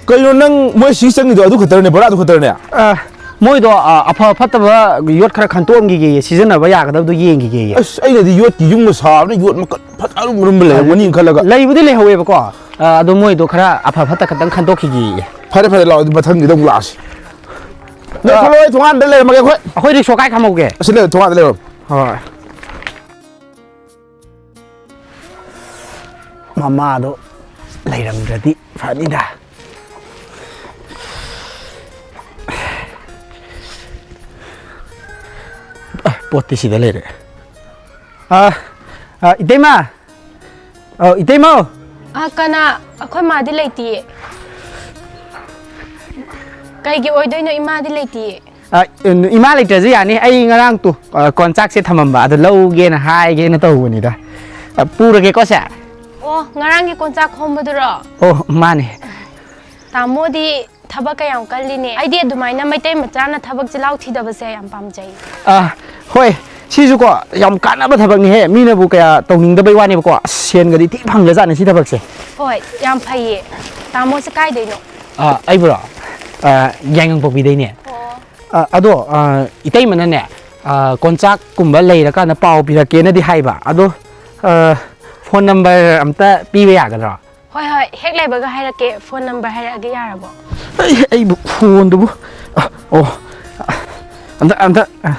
ꯀꯩꯅꯣ ꯅꯪ ꯃꯣꯏ ꯁꯤ ꯆꯪꯉꯤꯗꯣ ꯑꯗꯨ ꯈꯛꯇꯔꯅꯦ, ꯕꯣꯔꯥꯗꯨ ꯈꯛꯇꯔꯅꯦ? ꯑ, ꯃꯣꯏꯗꯣ, ꯑ, ꯑꯐ ꯐꯠꯇꯕ ꯌꯣꯠ ꯈꯔ ꯈꯟꯇꯣꯛꯑꯝꯈꯤꯒꯦꯌꯦ, ꯁꯤꯖꯤꯟꯅꯕ ꯌꯥꯒꯗꯕꯗꯣ ꯌꯦꯡꯈꯤꯒꯦꯌꯦ꯫ ꯑꯁ, ꯑꯩꯅꯗꯤ ꯌꯣꯠꯀꯤ ꯌꯨꯝꯒ ꯁꯥꯕꯅ ꯌꯣꯠ ꯃꯀꯛ ꯐꯖ ꯑꯔꯨꯝ ꯑꯔꯨꯝꯕ ꯂꯩꯔꯝꯒꯅꯤ ꯈꯜꯂꯒ꯫ ꯂꯩꯕꯨꯗꯤ ꯂꯩꯍꯧꯋꯦꯕꯀꯣ, ꯑ, ꯑꯗꯣ ꯃꯣꯏꯗꯣ ꯈꯔ ꯑꯐ ꯐꯠꯇ ꯈꯛꯇꯪ ꯈꯟꯇꯣꯛꯈꯤꯒꯦꯌꯦ꯫ ꯐꯔꯦ, ꯐꯔꯦ, ꯂꯥꯛꯑꯣ, ꯑꯗꯨ ꯃꯊꯪꯒꯤꯗ ꯑꯃꯨꯛ ꯂꯥꯛꯑꯁꯤ꯫ ꯅꯣꯏ ꯑ, ꯊꯣꯛꯂꯛꯑꯣ, ꯑꯩ ꯊꯣꯡꯒꯥꯟꯗ ꯂꯩꯔꯝꯃꯒꯦ ꯑꯩꯈꯣꯏ꯫ ꯑꯩꯈꯣꯏ ꯔꯤꯛꯁꯣ ꯀꯥꯏ ꯈꯥꯝꯍꯧꯒꯦ? ꯑꯁꯤ ꯂꯩꯔꯦ, ꯊꯣꯡꯒꯥꯟꯗ ꯂꯩꯔꯝꯃꯣ꯫ ꯍꯣꯏ꯫ ꯃꯃꯥꯗꯣ ꯂꯩꯔꯝꯗ꯭ꯔꯗꯤ ꯐꯅꯤꯗ꯫ ꯑ, ꯄꯣꯠꯇꯤ ꯁꯤꯗ ꯂꯩꯔꯦ꯫ ꯑ, ꯑ, ꯏꯇꯩꯃ! ꯑ, ꯏꯇꯩꯃ! ꯑ, ꯀꯅꯥ? ꯑꯩꯈꯣꯏ ꯃꯥꯗꯤ ꯂꯩꯇꯤꯌꯦ꯫ ꯀꯩꯒꯤ ꯑꯣꯏꯗꯣꯏꯅꯣ? ꯏꯃꯥꯗꯤ ꯂꯩꯇꯤꯌꯦ꯫ ꯑ, ꯏꯃꯥ ꯂꯩꯇ꯭ꯔꯁꯨ ꯌꯥꯅꯤ꯫ ꯑꯩ ꯉꯔꯥꯡ ꯇꯨ, ꯑ, ꯀꯣꯟꯆꯥꯛꯁꯦ ꯊꯝꯃꯝꯕ, ꯑꯗꯨ ꯂꯧꯒꯦꯅ ꯍꯥꯏꯒꯦꯅ ꯇꯧꯕꯅꯤꯗ꯫ ꯑ, ꯄꯨꯔꯒꯦꯀꯣ, ꯁꯦ? ꯑꯣ, ꯉꯔꯥꯡꯒꯤ ꯀꯣꯟꯆꯥꯛ ꯈꯣꯝꯕꯗꯨꯔꯣ? ꯑꯣ, ꯃꯥꯅꯦ꯫ ꯇꯥꯃꯣꯗꯤ ꯊꯕꯛ ꯀꯌꯥꯝ ꯀꯜꯂꯤꯅꯦ꯫ ꯑꯩꯗꯤ ꯑꯗꯨꯃꯥꯏꯅ ꯃꯩꯇꯩ ꯃꯆꯥꯅ ꯊꯕꯛ ꯆꯤꯜꯍꯥꯎ ꯊꯤꯗꯕꯁꯦ ꯌꯥꯝ ꯄꯥꯝꯖꯩ꯫ ꯑ, ꯍꯣꯏ, ꯁꯤꯁꯨꯀꯣ ꯌꯥꯝ ꯀꯥꯟꯅꯕ ꯊꯕꯛꯅꯤꯍꯦ꯫ ꯃꯤꯅꯕꯨ ꯀꯌꯥ ꯇꯧꯅꯤꯡꯗꯕꯩ ꯋꯥꯅꯦꯕꯀꯣ, ꯑꯁ, ꯁꯦꯟꯒꯗꯤ ꯊꯤ ꯐꯪꯒ꯭ꯔꯖꯥꯠꯅꯤ ꯁꯤ ꯊꯕꯛꯁꯦ꯫ ꯍꯣꯏ, ꯌꯥꯝ ꯐꯩꯌꯦ꯫ ꯇꯥꯃꯣꯁꯦ ꯀꯥꯏꯗꯩꯅꯣ? ꯑ, ꯑꯩꯕꯨꯔꯣ? ꯑ, ꯌꯥꯏꯉꯪꯄꯣꯛꯄꯤꯗꯩꯅꯦ꯫ ꯑꯣ꯫ ꯑ, ꯑꯗꯣ, ꯑ, ꯏꯇꯩꯃꯅꯅꯦ, ꯑ, ꯀꯣꯟꯆꯥꯛꯀꯨꯝꯕ ꯂꯩꯔꯀꯥꯟꯗ ꯄꯥꯎ ꯄꯤꯔꯛꯀꯦꯅꯗꯤ ꯍꯥꯏꯕ꯫ ꯑꯗꯣ, ꯑ, ꯐꯣꯟ ꯅꯝꯕꯔ ꯑꯝꯇ ꯄꯤꯕ ꯌꯥꯒꯗ꯭ꯔꯣ? ꯍꯣꯏ, ꯍꯣꯏ, ꯍꯦꯛ ꯂꯩꯕꯒ ꯍꯥꯏꯔꯛꯀꯦ꯫ ꯐꯣꯟ ꯅꯝꯕꯔ ꯍꯥꯏꯔꯛꯑꯒꯦ, ꯌꯥꯔꯕꯣ? ꯑꯩ, ꯑꯩꯕꯨ ꯐꯣꯟꯗꯨꯕꯨ, ꯑ, ꯑꯣ, ꯑꯝꯇ, ꯑꯝꯇ, ꯑ,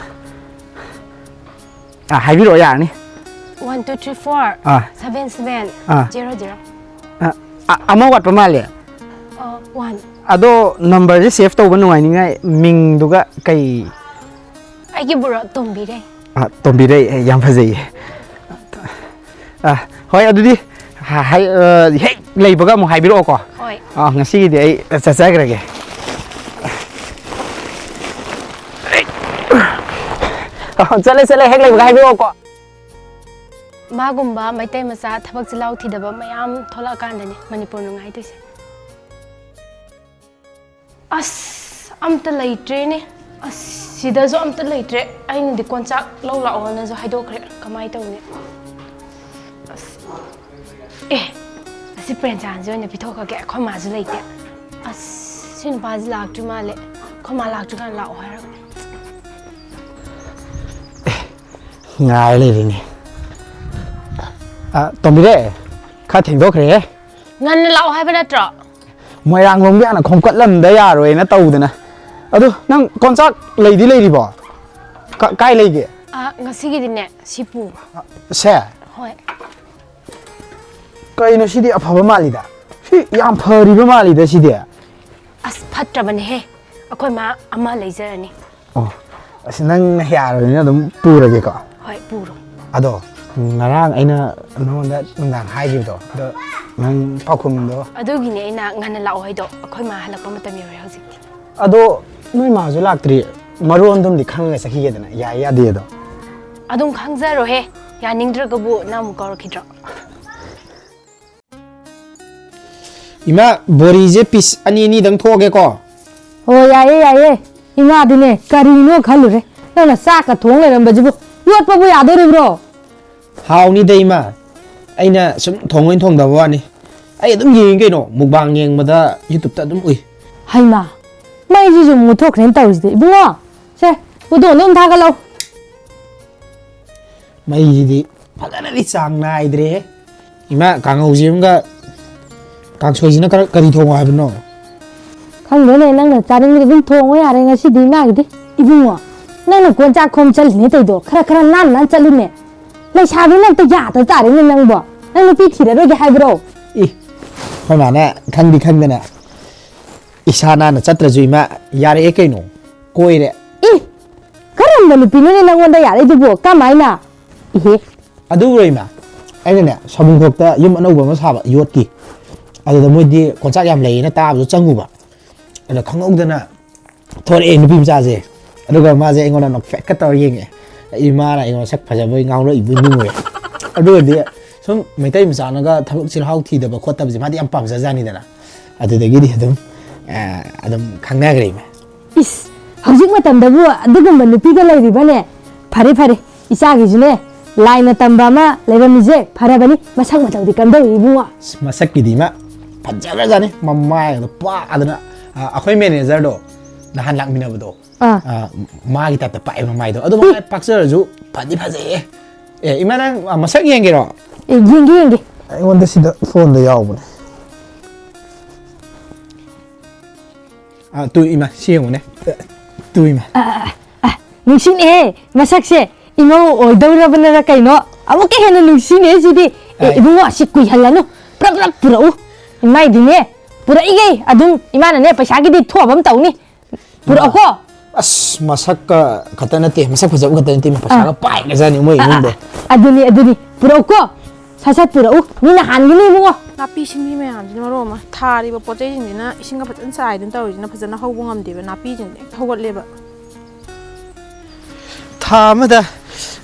ꯑ, ꯍꯥꯏꯕꯤꯔꯛꯑꯣ, ꯌꯥꯔꯅꯤ꯫ One two three four ꯑꯥ꯫ Seven seven ꯑꯥ꯫ Zero zero꯫ ꯑ, ꯑ, ꯑꯃ ꯋꯥꯠꯄ ꯃꯥꯜꯂꯦ꯫ ꯑ, one꯫ ꯑꯗꯣ ꯅꯝꯕꯔꯁꯦ ꯁꯦꯚ ꯇꯧꯕ ꯅꯨꯡꯉꯥꯏꯅꯤꯡꯉꯥꯏ ꯃꯤꯡꯗꯨꯒ ꯀꯩ? ꯑꯩꯒꯤ ꯕꯣꯔꯣ ꯇꯣꯝꯕꯤꯔꯦ꯫ ꯑ, ꯇꯣꯝꯕꯤꯔꯦ, ꯑꯦ, ꯌꯥꯝ ꯐꯖꯩꯌꯦ꯫ ꯑ, ꯍꯣꯏ, ꯑꯗꯨꯗꯤ ꯍ-, ꯍꯥꯏ-, ꯑ, ꯍꯦꯛ ꯂꯩꯕꯒ ꯑꯃꯨꯛ ꯍꯥꯏꯕꯤꯔꯛꯑꯣꯀꯣ꯫ ꯍꯣꯏ꯫ ꯑ, ꯉꯁꯤꯒꯤꯗꯤ ꯑꯩ ꯆꯠꯆꯈ꯭ꯔꯒꯦ꯫ ꯑ, ꯆꯠꯂꯦ, ꯆꯠꯂꯦ, ꯍꯦꯛ ꯂꯩꯕꯒ ꯍꯥꯏꯕꯤꯔꯛꯑꯣꯀꯣ꯫ ꯃꯥꯒꯨꯝꯕ ꯃꯩꯇꯩ ꯃꯆꯥ ꯊꯕꯛ ꯆꯤꯜꯍꯥꯎ ꯊꯤꯗꯕ ꯃꯌꯥꯝ ꯊꯣꯛꯂꯛꯑꯀꯥꯟꯗꯅꯦ ꯃꯅꯤꯄꯨꯔ ꯅꯨꯡꯉꯥꯏꯗꯣꯏꯁꯦ꯫ ꯑꯁ, ꯑꯝꯇ ꯂꯩꯇ꯭ꯔꯦꯅꯦ꯫ ꯑꯁ, ꯁꯤꯗꯁꯨ ꯑꯝꯇ ꯂꯩꯇ꯭ꯔꯦ꯫ ꯑꯩꯅꯗꯤ ꯀꯣꯟꯆꯥꯛ ꯂꯧ ꯂꯥꯛꯑꯣꯅꯁꯨ ꯍꯥꯏꯗꯣꯛꯈ꯭ꯔꯦ꯫ ꯀꯃꯥꯏ ꯇꯧꯅꯤ? ꯑꯦ, ꯑꯁꯤ ꯄ꯭ꯔꯦꯝꯆꯥꯟꯁꯦ ꯑꯣꯏꯅ ꯄꯤꯊꯣꯛꯈ꯭ꯔꯒꯦ, ꯑꯩꯈꯣꯏ ꯃꯥꯁꯨ ꯂꯩꯇꯦ꯫ ꯑꯁ, ꯁꯤ ꯅꯨꯄꯥꯁꯤ ꯂꯥꯛꯇ꯭ꯔꯤ ꯃꯥꯜꯂꯦ꯫ ꯑꯩꯈꯣꯏ ꯃꯥ ꯂꯥꯛꯇ꯭ꯔꯤꯀꯥꯟꯗ ꯂꯥꯛꯑꯣ ꯍꯥꯏꯔꯒ꯫ ꯉꯥꯏ ꯂꯩꯔꯤꯅꯦ꯫ ꯑ, ꯇꯣꯝꯕꯤꯔꯦ, ꯈꯔ ꯊꯦꯡꯗꯣꯛꯈ꯭ꯔꯦꯍꯦ꯫ ꯉꯟꯅ ꯂꯥꯛꯑꯣ ꯍꯥꯏꯕ ꯅꯠꯇ꯭ꯔꯣ? ꯃꯣꯏꯔꯥꯡꯂꯣꯝꯒꯤ ꯍꯥꯟꯅ ꯈꯣꯝꯀꯠꯂꯝꯗ ꯌꯥꯔꯣꯏꯅ ꯇꯧꯗꯅ꯫ ꯑꯗꯨ ꯅꯪ ꯀꯣꯟꯆꯥꯛ ꯂꯩꯗꯤ ꯂꯩꯔꯤꯕꯣ? ꯀ-, ꯀꯥꯏ ꯂꯩꯒꯦ? ꯑ, ꯉꯁꯤꯒꯤꯗꯤꯅꯦ, ꯁꯤ ꯄꯨꯔꯣ꯫ ꯁꯦ? ꯍꯣꯏ꯫ ꯀꯩꯅꯣ ꯁꯤꯗꯤ ꯑꯐꯕ ꯃꯥꯜꯂꯤꯗ? ꯁꯤ ꯌꯥꯝ ꯐꯔꯤꯕ ꯃꯥꯜꯂꯤꯗ ꯁꯤꯗꯤ꯫ ꯑꯁ, ꯐꯠꯇ꯭ꯔꯕꯅꯦꯍꯦ꯫ ꯑꯩꯈꯣꯏ ꯃꯥ ꯑꯃ ꯂꯩꯖꯔꯅꯤ꯫ ꯑꯣ, ꯑꯁ, ꯅꯪꯅ ꯌꯥꯔꯕꯅꯤꯅ ꯑꯗꯨꯝ ꯄꯨꯔꯒꯦꯀꯣ꯫ ꯍꯣꯏ, ꯄꯨꯔꯣ꯫ ꯑꯗꯣ, ꯉꯔꯥꯡ ꯑꯩꯅ ꯅꯉꯣꯟꯗ ꯅꯨꯡꯗꯥꯡ ꯍꯥꯏꯈꯤꯕꯗꯣ, ꯑꯗꯣ ꯅꯪ ꯄꯥꯎꯈꯨꯝꯗꯣ? ꯑꯗꯨꯒꯤꯅꯦ ꯑꯩꯅ ꯉꯟꯅ ꯂꯥꯛꯑꯣ ꯍꯥꯏꯗꯣ꯫ ꯑꯩꯈꯣꯏ ꯃꯥ ꯍꯜꯂꯛꯄ ꯃꯇꯝ ꯌꯧꯔꯦ ꯍꯧꯖꯤꯛꯇꯤ꯫ ꯑꯗꯣ, ꯅꯣꯏ ꯃꯥꯁꯨ ꯂꯥꯛꯇ꯭ꯔꯤ, ꯃꯔꯣꯟꯗꯨꯝꯗꯤ ꯈꯪꯉꯒ ꯆꯠꯈꯤꯒꯦꯗꯅ, ꯌꯥꯏ ꯌꯥꯗꯦ ꯑꯗꯣ꯫ ꯑꯗꯨꯝ ꯈꯪꯖꯔꯣꯍꯦ, ꯌꯥꯅꯤꯡꯗ꯭ꯔꯒꯕꯨ ꯅꯪ ꯑꯃꯨꯛ ꯀꯧꯔꯛꯈꯤꯗ꯭ꯔꯣ? ꯏꯃꯥ, ꯕꯣꯔꯤꯁꯦ ꯄꯤꯁ ꯑꯅꯤ ꯑꯅꯤꯗꯪ ꯊꯣꯛꯑꯒꯦꯀꯣ꯫ ꯑꯣ, ꯌꯥꯏꯌꯦ, ꯌꯥꯏꯌꯦ꯫ ꯏꯃꯥꯗꯤꯅꯦ, ꯀꯔꯤꯅꯣ ꯈꯜꯂꯨꯔꯦ꯫ ꯅꯪꯅ ꯆꯥꯛꯀ ꯊꯣꯡ ꯂꯩꯔꯝꯕꯁꯤꯕꯨ ꯌꯣꯠꯄꯕꯨ ꯌꯥꯗꯣꯔꯤꯕ꯭ꯔꯣ? ꯍꯥꯎꯅꯤꯗ, ꯏꯃꯥ꯫ ꯑꯩꯅ ꯁꯨꯝ ꯊꯣꯡꯉꯣꯏꯅ ꯊꯣꯡꯗꯕ ꯋꯥꯅꯤ꯫ ꯑꯩ ꯑꯗꯨꯝ ꯌꯦꯡꯉꯤ ꯀꯩꯅꯣ, ꯃꯨꯛꯕꯥꯡ ꯌꯦꯡꯕꯗ YouTube-ꯇ ꯑꯗꯨꯝ ꯎꯏ꯫ ꯍꯩꯃꯥ, ꯃꯩꯁꯤꯁꯨ ꯃꯨꯠꯊꯣꯛꯈ꯭ꯔꯦꯅ ꯇꯧꯔꯤꯁꯤꯗꯤ꯫ ꯏꯕꯨꯡꯉꯣ, ꯁꯦ, ꯎꯇꯣꯟꯗꯣ ꯑꯝ ꯊꯥꯒꯠꯂꯧ꯫ ꯃꯩꯁꯤꯗꯤ ꯐꯖꯅꯗꯤ ꯆꯥꯡ ꯅꯥꯏꯗ꯭ꯔꯦꯍꯦ꯫ ꯏꯃꯥ, ꯀꯥꯡꯍꯧꯁꯤ ꯑꯃꯒ ꯀꯥꯡꯁꯣꯏꯁꯤꯅ ꯀꯔ-, ꯀꯔꯤ ꯊꯣꯡꯉꯣ ꯍꯥꯏꯕꯅꯣ? ꯈꯪꯗꯦꯅꯦ, ꯅꯪꯅ ꯆꯥꯅꯤꯡꯕꯗꯤ ꯑꯗꯨꯝ ꯊꯣꯡꯉꯣ ꯌꯥꯔꯦ ꯉꯁꯤꯗꯤ ꯏꯃꯥꯒꯤꯗꯤ꯫ ꯏꯕꯨꯡꯉꯣ, ꯅꯪꯅ ꯀꯣꯟ ꯆꯥꯛ ꯈꯣꯝ ꯆꯠꯂꯤꯅꯦ ꯇꯧꯗꯣ, ꯈꯔ ꯈꯔ ꯅꯥꯟ ꯅꯥꯟ ꯆꯠꯂꯨꯅꯦ꯫ ꯂꯩꯁꯥꯕꯤꯅ ꯑꯝꯇ ꯌꯥꯗ ꯇꯥꯔꯦꯅꯦ ꯅꯪꯕꯣ꯫ ꯅꯪ ꯅꯨꯄꯤ ꯊꯤꯔꯔꯣꯏꯒꯦ ꯍꯥꯏꯕ꯭ꯔꯣ? ꯏ, ꯑꯩꯈꯣꯏ ꯃꯥꯅ ꯈꯪꯗꯤ ꯈꯪꯗꯅ ꯏꯁꯥ ꯅꯥꯟꯅ ꯆꯠꯇ꯭ꯔꯁꯨ ꯏꯃꯥ, ꯌꯥꯔꯛꯑꯦ ꯀꯩꯅꯣ, ꯀꯣꯏꯔꯦ꯫ ꯏ! ꯀꯔꯝꯕ ꯅꯨꯄꯤꯅꯣꯅꯦ ꯅꯪꯉꯣꯟꯗ ꯌꯥꯔꯛꯏꯗꯨꯕꯣ? ꯀꯃꯥꯏꯅ? ꯏꯍꯦ! ꯑꯗꯨꯕꯨꯔꯣ ꯏꯃꯥ, ꯑꯩꯅꯅꯦ ꯁꯣꯕꯨꯝꯈꯣꯛꯇ ꯌꯨꯝ ꯑꯅꯧꯕ ꯑꯃ ꯁꯥꯕ ꯌꯣꯠꯀꯤ, ꯑꯗꯨꯗ ꯃꯣꯏꯗꯤ ꯀꯣꯟꯆꯥꯛ ꯌꯥꯝ ꯂꯩꯌꯦꯅ ꯇꯥꯕꯗꯣ ꯆꯪꯉꯨꯕ, ꯑꯗ ꯈꯪꯍꯧꯗꯅ ꯊꯣꯔꯛꯑꯦ ꯅꯨꯄꯤ ꯃꯆꯥꯁꯦ꯫ ꯑꯗꯨꯒ ꯃꯥꯁꯦ ꯑꯩꯉꯣꯟꯗ ꯅꯣꯛꯐꯦꯠꯀ ꯇꯧꯔ ꯌꯦꯡꯉꯛꯑꯦ꯫ ꯏꯃꯥꯅ ꯑꯩꯉꯣꯟꯗ ꯁꯛ ꯐꯖꯕꯩ ꯉꯥꯎꯔꯛꯏꯕꯣꯏ ꯅꯤꯡꯉꯨꯔꯦ꯫ ꯑꯗꯨꯒꯗꯤ ꯁꯨꯝ ꯃꯩꯇꯩ ꯃꯆꯥꯅꯒ ꯊꯕꯛ ꯆꯤꯜꯍꯥꯎ ꯊꯤꯗꯕ ꯈꯣꯠꯇꯕꯁꯦ ꯃꯥꯗꯤ ꯌꯥꯝ ꯄꯥꯝꯖꯖꯥꯠꯅꯤꯗꯅ꯫ ꯑꯗꯨꯗꯒꯤꯗꯤ ꯑꯗꯨꯝ, ꯑ, ꯑꯗꯨꯝ ꯈꯪꯅꯈ꯭ꯔꯦ ꯏꯃꯥ꯫ ꯏꯁ, ꯍꯧꯖꯤꯛ ꯃꯇꯝꯗꯕꯨ ꯑꯗꯨꯒꯨꯝꯕ ꯅꯨꯄꯤꯒ ꯂꯩꯔꯤꯕꯅꯦ? ꯐꯔꯦ, ꯐꯔꯦ, ꯏꯆꯥꯒꯤꯁꯨꯅꯦ, ꯂꯥꯏꯅ ꯇꯝꯕ ꯑꯃ ꯂꯩꯔꯝꯃꯤꯁꯦ ꯐꯔꯕꯅꯤ꯫ ꯃꯁꯛ ꯃꯇꯧꯗꯤ ꯀꯝꯗꯧꯏ ꯏꯕꯨꯡꯉꯣ? ꯑꯁ, ꯃꯁꯛꯀꯤꯗꯤ ꯃꯥ ꯐꯖꯈ꯭ꯔꯖꯥꯠꯅꯤ, ꯃꯃꯥꯏꯒꯗꯣ ꯄꯥꯛꯑꯗꯅ꯫ ꯑ, ꯑꯩꯈꯣꯏ ꯃꯦꯅꯦꯖꯔꯗꯣ ꯅꯍꯥꯟ ꯂꯥꯛꯃꯤꯟꯅꯕꯗꯣ, ꯑꯥ꯫ ꯑ, ꯃꯥꯒꯤ ꯇꯥꯏꯞꯇ ꯄꯥꯛꯑꯦ ꯃꯃꯥꯏꯗꯣ꯫ ꯑꯗꯣ ꯃꯃꯥꯏ ꯄꯥꯛꯆꯔꯁꯨ ꯐꯗꯤ ꯐꯖꯩꯌꯦ꯫ ꯑꯦ, ꯏꯃꯥ, ꯅꯪ, ꯑ, ꯃꯁꯛ ꯌꯦꯡꯒꯦꯔꯣ? ꯑꯦ, ꯌꯦꯡꯒꯦ, ꯌꯦꯡꯒꯦ꯫ ꯑꯩꯉꯣꯟꯗ ꯁꯤꯗ ꯐꯣꯟꯗ ꯌꯥꯎꯕꯅꯦ꯫ ꯑ, ꯇꯨ, ꯏꯃꯥ, ꯁꯤ ꯌꯦꯡꯉꯨꯅꯦ꯫ ꯑ, ꯇꯨ, ꯏꯃꯥ꯫ ꯑ, ꯑ, ꯑ, ꯑ, ꯅꯤꯡꯁꯤꯡꯉꯛꯑꯦ ꯃꯁꯛꯁꯦ꯫ ꯏꯃꯧ ꯑꯣꯏꯗꯧꯔꯕꯅꯔ ꯀꯩꯅꯣ? ꯑꯃꯨꯛꯀ ꯍꯦꯟꯅ ꯅꯤꯡꯁꯤꯡꯉꯛꯑꯦ ꯁꯤꯗꯤ꯫ ꯑꯦ, ꯑꯥꯏ꯫ ꯏꯕꯨꯡꯉꯣ, ꯁꯤ ꯀꯨꯏꯍꯜꯂꯅꯨ꯫ ꯄ꯭ꯔꯞ ꯄ꯭ꯔꯞ ꯄꯨꯔꯛꯎ꯫ ꯏꯃꯥꯏꯗꯤꯅꯦ, ꯄꯨꯔꯛꯏꯒꯩ ꯑꯗꯨꯝ ꯏꯃꯥꯅꯅꯦ ꯄꯩꯁꯥꯒꯤꯗꯤ ꯊꯣꯛꯑꯕ ꯑꯃ ꯇꯧꯅꯤ꯫ ꯄꯨꯔꯛꯎꯀꯣ꯫ ꯑꯁ, ꯃꯁꯛꯀ ꯈꯛꯇ ꯅꯠꯇꯦ, ꯃꯁꯛ ꯐꯖꯕ ꯈꯛꯇ ꯅꯠꯇꯦ, ꯄꯩꯁꯥꯒ ꯑꯥ꯫ ꯄꯥꯏꯒ꯭ꯔꯖꯥꯠꯅꯤ ꯃꯣꯏ ꯑꯥ, ꯑꯥ, ꯏꯃꯨꯡꯗꯣ꯫ ꯑꯥ꯫ ꯑꯗꯨꯅꯤ, ꯑꯗꯨꯅꯤ꯫ ꯄꯨꯔꯛꯎꯀꯣ꯫ ꯁꯠ ꯁꯠ ꯄꯨꯔꯛꯎ꯫ ꯃꯤꯅ ꯍꯥꯟꯒꯤꯅꯤ ꯏꯕꯨꯡꯉꯣ꯫ ꯅꯥꯄꯤ ꯁꯤꯡꯕꯤ ꯃꯌꯥꯝꯁꯤꯅ ꯃꯔꯣꯜ ꯑꯃ, ꯊꯥꯔꯤꯕ ꯄꯣꯠ ꯆꯩꯁꯤꯡꯁꯤꯅ ꯏꯁꯤꯡꯒ ꯐꯖꯅ ꯆꯥꯏꯗꯅ ꯇꯧꯔꯤꯁꯤꯅ ꯐꯖꯅ ꯍꯧꯕ ꯉꯝꯗꯦꯕ, ꯅꯥꯄꯤꯁꯤꯡꯁꯦ ꯍꯦꯛꯇ ꯍꯧꯒꯠꯂꯦꯕ꯫ ꯊꯥ ꯑꯃꯗ,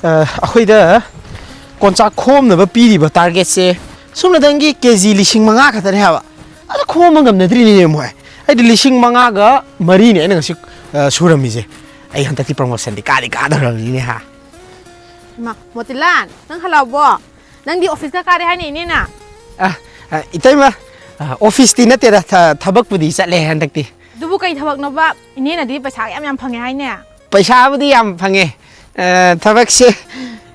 ꯑ, ꯑꯩꯈꯣꯏꯗ ꯀꯣꯟꯆꯥꯛ ꯈꯣꯝꯅꯕ ꯄꯤꯔꯤꯕ ꯇꯥꯔꯒꯦꯠꯁꯦ ꯁꯨꯞꯅꯇꯪꯒꯤ ꯀꯦ ꯖꯤ ꯂꯤꯁꯤꯡ ꯃꯉꯥ ꯈꯛꯇꯅꯦ ꯍꯥꯏꯕ꯫ ꯑꯗꯨ ꯈꯣꯝꯕ ꯉꯝꯅꯗ꯭ꯔꯤꯅꯤꯅꯦ ꯃꯣꯏ꯫ ꯑꯩꯗꯤ ꯂꯤꯁꯤꯡ ꯃꯉꯥꯒ ꯃꯔꯤꯅꯦ ꯑꯩꯅ ꯉꯁꯤ, ꯑ, ꯁꯨꯔꯝꯃꯤꯁꯦ꯫ ꯑꯩ ꯍꯟꯗꯛꯇꯤ ꯄ꯭ꯔꯃꯣꯁꯟꯗꯤ ꯀꯥꯗꯤ ꯀꯥꯗꯧꯔꯕꯅꯤꯅꯦ ꯍꯥ꯫ ꯏꯃꯥ, ꯃꯣꯇꯤꯂꯥꯜ, ꯅꯪ ꯍꯜꯂꯛꯑꯕꯣ? ꯅꯪꯗꯤ ꯑꯣꯐꯤꯁꯀ ꯀꯥꯔꯦ ꯍꯥꯏꯅꯦ, ꯏꯅꯦꯅ? ꯑ, ꯑ, ꯏꯇꯩꯃ, ꯑ, ꯑꯣꯐꯤꯁꯇꯤ ꯅꯠꯇꯦꯗ, ꯊ-, ꯊꯕꯛꯄꯨꯗꯤ ꯆꯠꯂꯦ ꯍꯟꯗꯛꯇꯤ꯫ ꯑꯗꯨꯕꯨ ꯀꯩ ꯊꯕꯛꯅꯣꯕ? ꯏꯅꯦꯅꯗꯤ ꯄꯩꯁꯥ ꯌꯥꯝ ꯌꯥꯝ ꯐꯪꯉꯦ ꯍꯥꯏꯅꯦ? ꯄꯩꯁꯥꯕꯨꯗꯤ ꯌꯥꯝ ꯐꯪꯉꯦ꯫ ꯑ, ꯊꯕꯛꯁꯦ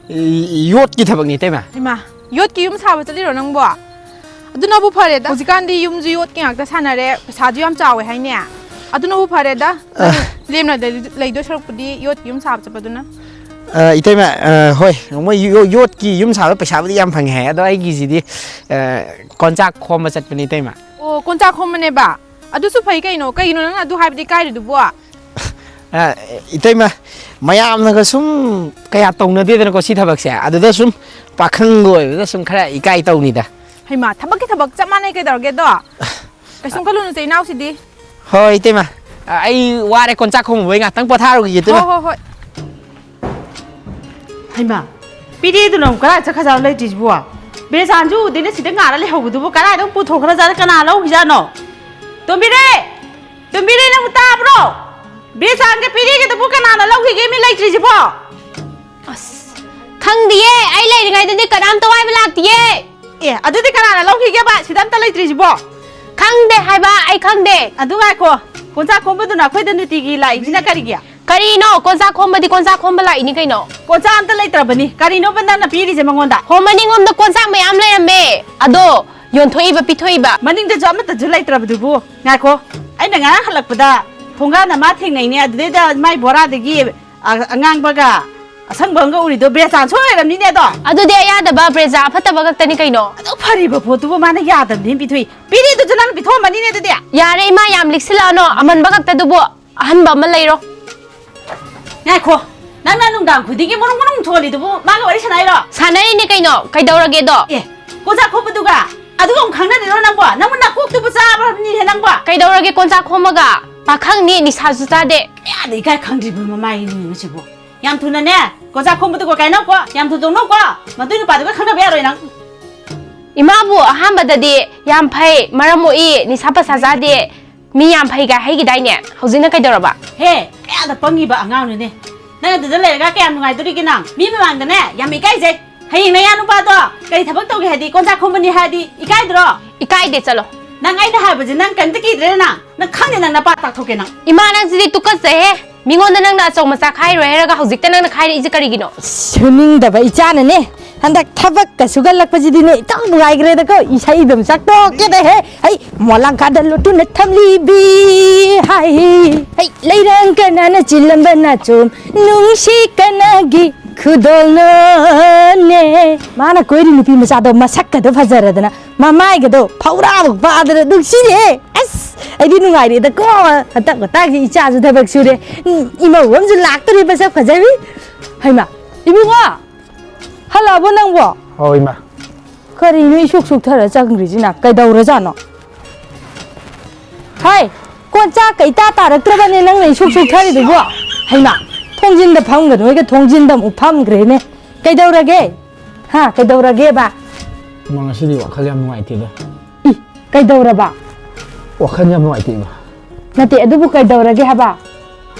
ꯌꯣꯠꯀꯤ ꯊꯕꯛꯅꯤ, ꯏꯇꯩꯃ꯫ ꯏꯃꯥ, ꯌꯣꯠꯀꯤ ꯌꯨꯝ ꯁꯥꯕ ꯆꯠꯂꯤꯔꯣ ꯅꯪꯕꯣ? ꯑꯗꯨꯅꯕꯨ ꯐꯔꯦꯗ꯫ ꯍꯧꯖꯤꯛꯀꯥꯟꯗꯤ ꯌꯨꯝꯁꯨ ꯌꯣꯠꯀꯤ ꯉꯥꯛꯇ ꯁꯥꯟꯅꯔꯦ, ꯄꯩꯁꯥꯁꯨ ꯌꯥꯝ ꯆꯥꯎꯋꯦ ꯍꯥꯏꯅꯦ? ꯑꯗꯨꯅꯕꯨ ꯐꯔꯦꯗ꯫ ꯑ꯫ ꯅꯪ ꯂꯦꯝꯅ ꯂꯩ-, ꯂꯩꯗꯣꯏ ꯁꯔꯨꯛꯄꯨꯗꯤ ꯌꯣꯠꯀꯤ ꯌꯨꯝ ꯁꯥꯕ ꯆꯠꯄꯗꯨꯅ꯫ ꯑ, ꯏꯇꯩꯃ, ꯑ, ꯍꯣꯏ, ꯃꯣꯏ ꯌꯣ-, ꯌꯣꯠꯀꯤ ꯌꯨꯝ ꯁꯥꯕ ꯄꯩꯁꯥꯕꯨꯗꯤ ꯌꯥꯝ ꯐꯪꯉꯦ ꯍꯥꯏ, ꯑꯗꯣ ꯑꯩꯒꯤꯁꯤꯗꯤ, ꯑ, ꯀꯣꯟꯆꯥꯛ ꯈꯣꯝꯕ ꯆꯠꯄꯅꯤ, ꯏꯇꯩꯃ꯫ ꯑꯣ, ꯀꯣꯟꯆꯥꯛ ꯈꯣꯝꯕꯅꯦꯕ? ꯑꯗꯨꯁꯨ ꯐꯩ ꯀꯩꯅꯣ꯫ ꯀꯩꯒꯤꯅꯣ ꯅꯪꯅ ꯑꯗꯨ ꯍꯥꯏꯕꯗꯤ ꯏꯀꯥꯏꯔꯤꯗꯨꯕꯣ? ꯑ, ꯏꯇꯩꯃ, ꯃꯌꯥꯝꯅꯒ ꯁꯨꯝ ꯀꯌꯥ ꯇꯧꯅꯗꯦꯗꯅꯀꯣ ꯁꯤ ꯊꯕꯛꯁꯦ, ꯑꯗꯨꯗ ꯁꯨꯝ ꯄꯥꯈꯪꯒ ꯑꯣꯏꯕꯗ ꯁꯨꯝ ꯈꯔ ꯏꯀꯥꯏ ꯇꯧꯅꯤꯗ꯫ ꯍꯩꯃꯥ, ꯊꯕꯛꯀꯤ ꯊꯕꯛ ꯆꯞ ꯃꯥꯟꯅꯩ ꯀꯩꯗꯧꯔꯒꯦꯗꯣ? ꯀꯩꯁꯨꯝ ꯈꯜꯂꯨꯅꯨꯁꯦ ꯏꯅꯥꯎꯁꯤꯗꯤ꯫ ꯍꯣꯏ, ꯏꯇꯩꯃ, ꯑ, ꯑꯩ ꯋꯥꯔꯦ, ꯀꯣꯟꯆꯥꯛ ꯈꯣꯝꯃꯨꯕꯩ ꯉꯥꯛꯇꯪ ꯄꯣꯊꯥꯔꯨꯈꯤꯒꯦ, ꯏꯇꯩꯃ꯫ ꯍꯣꯏ, ꯍꯣꯏ, ꯍꯣꯏ꯫ ꯍꯩꯃꯥ, ꯄꯤꯔꯦꯗꯨꯅ ꯑꯃꯨꯛ ꯀꯗꯥꯏ ꯆꯠꯈ꯭ꯔꯖꯥꯠꯅꯣ ꯂꯩꯇ꯭ꯔꯤꯁꯤꯕꯣ? ꯕꯦꯆꯥꯟꯁꯨ ꯎꯗꯦꯅꯦ, ꯁꯤꯗ ꯉꯥꯔ ꯂꯩꯍꯧꯕꯗꯨꯕꯨ ꯀꯗꯥꯏꯗ ꯑꯃꯨꯛ ꯄꯨꯊꯣꯛꯈ꯭ꯔꯖꯥꯠꯅꯣ? ꯀꯅꯥ ꯂꯧꯈꯤꯖꯥꯠꯅꯣ? ꯇꯣꯝꯕꯤꯔꯦ! ꯇꯣꯝꯕꯤꯔꯦ, ꯅꯪꯕꯨ ꯇꯥꯕ꯭ꯔꯣ? ꯕꯦꯆꯥꯟꯒ ꯄꯤꯔꯦꯒꯗꯨꯕꯨ ꯀꯅꯥꯅ ꯂꯧꯈꯤꯒꯦ, ꯃꯤ ꯂꯩꯇ꯭ꯔꯤꯁꯤꯕꯣ? ꯑꯁ, ꯈꯪꯗꯤꯌꯦ, ꯑꯩ ꯂꯩꯔꯤꯉꯩꯗꯗꯤ ꯀꯅꯥꯝꯇ ꯋꯥꯏꯕ ꯂꯥꯛꯇꯤꯌꯦ꯫ ꯑꯦ, ꯑꯗꯨꯗꯤ ꯀꯅꯥꯅ ꯂꯧꯈꯤꯒꯦꯕ? ꯁꯤꯗ ꯑꯝꯇ ꯂꯩꯇ꯭ꯔꯤꯁꯤꯕꯣ? ꯈꯪꯗꯦ ꯍꯥꯏꯕ, ꯑꯩ ꯈꯪꯗꯦ꯫ ꯑꯗꯨ ꯉꯥꯏꯈꯣ, ꯀꯣꯟꯆꯥꯛ ꯈꯣꯝꯕꯗꯨꯅ ꯑꯩꯈꯣꯏꯗ ꯅꯨꯡꯇꯤꯒꯤ ꯂꯥꯛꯏꯁꯤꯅ ꯀꯔꯤꯒꯤ? ꯀꯔꯤꯅꯣ? ꯀꯣꯟꯆꯥꯛ ꯈꯣꯝꯕꯗꯤ ꯀꯣꯟꯆꯥꯛ ꯈꯣꯝꯕ ꯂꯥꯛꯏꯅꯤ ꯀꯩꯅꯣ꯫ ꯀꯣꯟꯆꯥꯛ ꯑꯝꯇ ꯂꯩꯇ꯭ꯔꯕꯅꯤ, ꯀꯔꯤꯅꯣꯕ ꯅꯪꯅ ꯄꯤꯔꯤꯁꯦ ꯃꯉꯣꯟꯗ? ꯍꯣ, ꯃꯅꯤꯡꯂꯣꯝꯗ ꯀꯣꯟꯆꯥꯛ ꯃꯌꯥꯝ ꯂꯩꯔꯝꯃꯦ, ꯑꯗꯣ ꯌꯣꯟꯊꯣꯛꯏꯕ, ꯄꯤꯊꯣꯛꯏꯕ꯫ ꯃꯅꯤꯡꯗꯁꯨ ꯑꯃꯠꯇꯁꯨ ꯂꯩꯇ꯭ꯔꯕꯗꯨꯕꯨ꯫ ꯉꯥꯏꯈꯣ, ꯑꯩꯅ ꯉꯔꯥꯡ ꯍꯜꯂꯛꯄꯗ ꯊꯣꯡꯒꯥꯟꯗ ꯃꯥ ꯊꯦꯡꯅꯩꯅꯦ, ꯑꯗꯨꯗꯩꯗ ꯃꯥꯏ ꯕꯣꯔꯥꯗꯒꯤ ꯑ-, ꯑꯉꯥꯡꯕꯒ ꯑꯁꯪꯕ ꯑꯃꯒ ꯎꯔꯤꯗꯣ ꯕ꯭ꯔꯦꯖꯥꯟꯁꯨ ꯑꯣꯏꯔꯝꯅꯤꯅꯦ ꯑꯗꯣ꯫ ꯑꯗꯨꯗꯤ ꯑꯌꯥꯗꯕ ꯕ꯭ꯔꯦꯖꯥ ꯑꯐꯠꯇꯕ ꯈꯛꯇꯅꯤ ꯀꯩꯅꯣ꯫ ꯑꯗꯨ ꯐꯔꯤꯕ ꯄꯣꯠꯇꯨꯕꯨ ꯃꯥꯅ ꯌꯥꯗꯕꯅꯦꯅ ꯄꯤꯊꯣꯛꯏ꯫ ꯄꯤꯔꯤꯗꯨꯁꯨ ꯅꯪꯅ ꯄꯤꯊꯣꯛꯑꯝꯃꯅꯤꯅꯦ ꯑꯗꯨꯗꯤ꯫ ꯌꯥꯔꯦ ꯏꯃꯥ, ꯌꯥꯝ ꯂꯤꯛꯁꯤꯜꯂꯛꯑꯅꯣ, ꯑꯃꯟꯕ ꯈꯛꯇꯗꯨꯕꯨ꯫ ꯑꯍꯟꯕ ꯑꯃ ꯂꯩꯔꯣ꯫ ꯉꯥꯏꯈꯣ, ꯅꯪꯅ ꯅꯨꯡꯗꯥꯡ ꯈꯨꯗꯤꯡꯒꯤ ꯃꯔꯨꯡ ꯃꯔꯨꯡ ꯊꯣꯜꯂꯤꯗꯨꯕꯨ ꯃꯥꯒ ꯋꯥꯔꯤ ꯁꯥꯟꯅꯩꯔꯣ? ꯁꯥꯟꯅꯔꯤꯅꯦ ꯀꯩꯅꯣ, ꯀꯩꯗꯧꯔꯒꯦꯗꯣ? ꯑꯦ, ꯀꯣꯟꯆꯥꯛ ꯈꯣꯝꯕꯗꯨꯒ ꯑꯗꯨꯒ ꯑꯃꯨꯛ ꯈꯪꯅꯔꯤꯔꯣ ꯅꯪꯕꯣ? ꯅꯪꯕꯨ ꯅꯀꯣꯛꯇꯨꯕꯨ ꯆꯥꯕ꯭ꯔꯕꯅꯤꯅꯦ ꯅꯪꯕꯣ? ꯀꯩꯗꯧꯔꯒꯦ ꯀꯣꯟꯆꯥꯛ ꯈꯣꯝꯃꯒ? ꯄꯥꯈꯪꯅꯤ, ꯅꯤꯁꯥꯁꯨ ꯆꯥꯗꯦ꯫ ꯀꯌꯥꯗ ꯏꯀꯥꯏ ꯈꯪꯗ꯭ꯔꯤꯕ ꯃꯃꯥꯏꯅꯤꯅꯦ ꯁꯤꯕꯨ꯫ ꯌꯥꯝ ꯊꯨꯅꯅꯦ, ꯀꯣꯟꯆꯥꯛ ꯈꯣꯝꯕꯗꯨꯒ ꯀꯥꯏꯅꯧꯀꯣ, ꯌꯥꯝ ꯊꯨꯅ ꯇꯧꯅꯧꯀꯣ꯫ ꯃꯗꯨꯏ ꯅꯨꯄꯥꯗꯨꯒ ꯈꯪꯅꯕ ꯌꯥꯔꯣꯏ ꯅꯪ꯫ ꯏꯃꯥꯕꯨ ꯑꯍꯥꯟꯕꯗꯗꯤ ꯌꯥꯝ ꯐꯩ, ꯃꯔꯝ ꯃꯣꯛꯏ, ꯅꯤꯁꯥ ꯄꯁꯥ ꯆꯥꯗꯦ, ꯃꯤ ꯌꯥꯝ ꯐꯩꯒ ꯍꯥꯏꯈꯤꯗꯥꯏꯅꯦ? ꯍꯧꯖꯤꯛꯅ ꯀꯩꯗꯧꯔꯕ? ꯍꯦ, ꯀꯌꯥꯗ ꯄꯪꯉꯤꯕ ꯑꯉꯥꯡꯅꯣꯅꯦ꯫ ꯅꯪ ꯑꯗꯨꯗ ꯂꯩꯔꯒ ꯀꯌꯥꯝ ꯅꯨꯡꯉꯥꯏꯗꯣꯔꯤꯒꯦ ꯅꯪ? ꯃꯤ ꯃꯃꯥꯡꯗꯅꯦ ꯌꯥꯝ ꯏꯀꯥꯏꯖꯩ꯫ ꯍꯌꯦꯡ ꯅꯌꯥ ꯅꯨꯄꯥꯗꯣ ꯀꯔꯤ ꯊꯕꯛ ꯇꯧꯒꯦ ꯍꯥꯏꯗꯤ, ꯀꯣꯟꯆꯥꯛ ꯈꯣꯝꯕꯅꯤ ꯍꯥꯏꯔꯗꯤ ꯏꯀꯥꯏꯗ꯭ꯔꯣ? ꯏꯀꯥꯏꯗꯦ, ꯆꯠꯂꯣ꯫ ꯅꯪ ꯑꯩꯅ ꯍꯥꯏꯕꯁꯦ ꯅꯪ ꯀꯔꯤꯝꯇ ꯀꯤꯗ꯭ꯔꯦ ꯅꯪ? ꯅꯪ ꯈꯪꯗꯦ, ꯅꯪ ꯅꯄꯥ ꯇꯥꯛꯊꯣꯛꯀꯦ ꯅꯪ꯫ ꯏꯃꯥ, ꯅꯪ ꯁꯤꯗꯤ ꯇꯨꯀꯠꯆꯩꯍꯦ꯫ ꯃꯤꯉꯣꯟꯗ ꯅꯪꯅ ꯑꯆꯧ ꯃꯆꯥ ꯈꯥꯏꯔꯣꯏ ꯍꯥꯏꯔꯒ ꯍꯧꯖꯤꯛꯇ ꯅꯪꯅ ꯈꯥꯏꯔꯛꯏꯁꯦ ꯀꯔꯤꯒꯤꯅꯣ? ꯁꯨꯅꯤꯡꯗꯕ ꯏꯆꯥꯅꯅꯦ꯫ ꯍꯟꯗꯛ ꯊꯕꯛꯀ ꯁꯨꯒꯠꯂꯛꯄꯁꯤꯗꯤꯅꯦ ꯏꯇꯥꯎ ꯅꯨꯡꯉꯥꯏꯈ꯭ꯔꯦꯗꯀꯣ꯫ ꯏꯁꯩ ꯑꯗꯨꯝ ꯁꯛꯇꯣꯛꯀꯦꯗ ꯍꯦ꯫ ꯍꯩ, ꯃꯣꯂꯥꯡ ꯈꯥꯗ ꯂꯣꯠꯇꯨꯅ ꯊꯝꯂꯤꯕꯤ ꯍꯥꯏ꯫ ꯍꯩ, ꯂꯩꯔꯥꯡ ꯀꯅꯥꯅ ꯆꯤꯜꯂꯝꯕ ꯅꯥꯆꯣꯝ ꯅꯨꯡꯁꯤ ꯀꯅꯥꯒꯤ ꯈꯨꯗꯣꯜꯅꯣꯅꯦ꯫ ꯃꯥꯅ ꯀꯣꯏꯔꯤ ꯅꯨꯄꯤ ꯃꯆꯥꯗꯣ ꯃꯁꯛꯀꯗꯣ ꯐꯖꯔꯗꯅ ꯃꯃꯥꯏꯒꯗꯣ ꯐꯧꯔꯥꯃꯨꯛ ꯄꯥꯗꯅ ꯅꯨꯡꯁꯤꯔꯦ꯫ ꯑꯁ, ꯑꯩꯗꯤ ꯅꯨꯡꯉꯥꯏꯔꯦꯗꯀꯣ꯫ ꯍꯟꯗꯛ ꯃꯇꯥꯡꯁꯤ ꯏꯆꯥꯁꯨ ꯊꯕꯛ ꯁꯨꯔꯦ꯫ ꯎꯝ, ꯏꯃꯧ ꯑꯃꯁꯨ ꯂꯥꯛꯇꯣꯔꯦ ꯃꯁꯛ ꯐꯖꯕꯤ꯫ ꯍꯩꯃꯥ, ꯏꯕꯨꯡꯉꯣ, ꯍꯜꯂꯛꯑꯕꯣ ꯅꯪꯕꯣ? ꯍꯣꯏ, ꯏꯃꯥ꯫ ꯀꯔꯤꯅꯣ ꯏꯁꯨꯛ ꯁꯨꯛꯊꯔ ꯆꯪꯈ꯭ꯔꯤꯁꯤꯅ? ꯀꯩꯗꯧꯔꯖꯥꯠꯅꯣ? ꯍꯥꯏ, ꯀꯣꯟ ꯆꯥꯛꯀ ꯏꯇꯥ ꯇꯥꯔꯛꯇ꯭ꯔꯕꯅꯦ ꯅꯪꯅ ꯏꯁꯨꯛ ꯁꯨꯛꯊꯔꯤꯗꯨꯕꯣ? ꯍꯩꯃꯥ, ꯊꯣꯡꯖꯤꯟꯗ ꯐꯝꯒꯅꯨ ꯍꯥꯏꯒ ꯊꯣꯡꯖꯤꯟꯗ ꯑꯃꯨꯛ ꯐꯝꯈ꯭ꯔꯦꯅꯦ꯫ ꯀꯩꯗꯧꯔꯒꯦ? ꯍꯥ, ꯀꯩꯗꯧꯔꯒꯦꯕ? ꯏꯃꯥ, ꯉꯁꯤꯗꯤ ꯋꯥꯈꯜ ꯌꯥꯝ ꯅꯨꯡꯉꯥꯏꯇꯦꯗ꯫ ꯏ, ꯀꯩꯗꯧꯔꯕ? ꯋꯥꯈꯜ ꯌꯥꯝ ꯅꯨꯡꯉꯥꯏꯇꯦ, ꯏꯃꯥ꯫ ꯅꯠꯇꯦ, ꯑꯗꯨꯕꯨ ꯀꯩꯗꯧꯔꯒꯦ ꯍꯥꯏꯕ?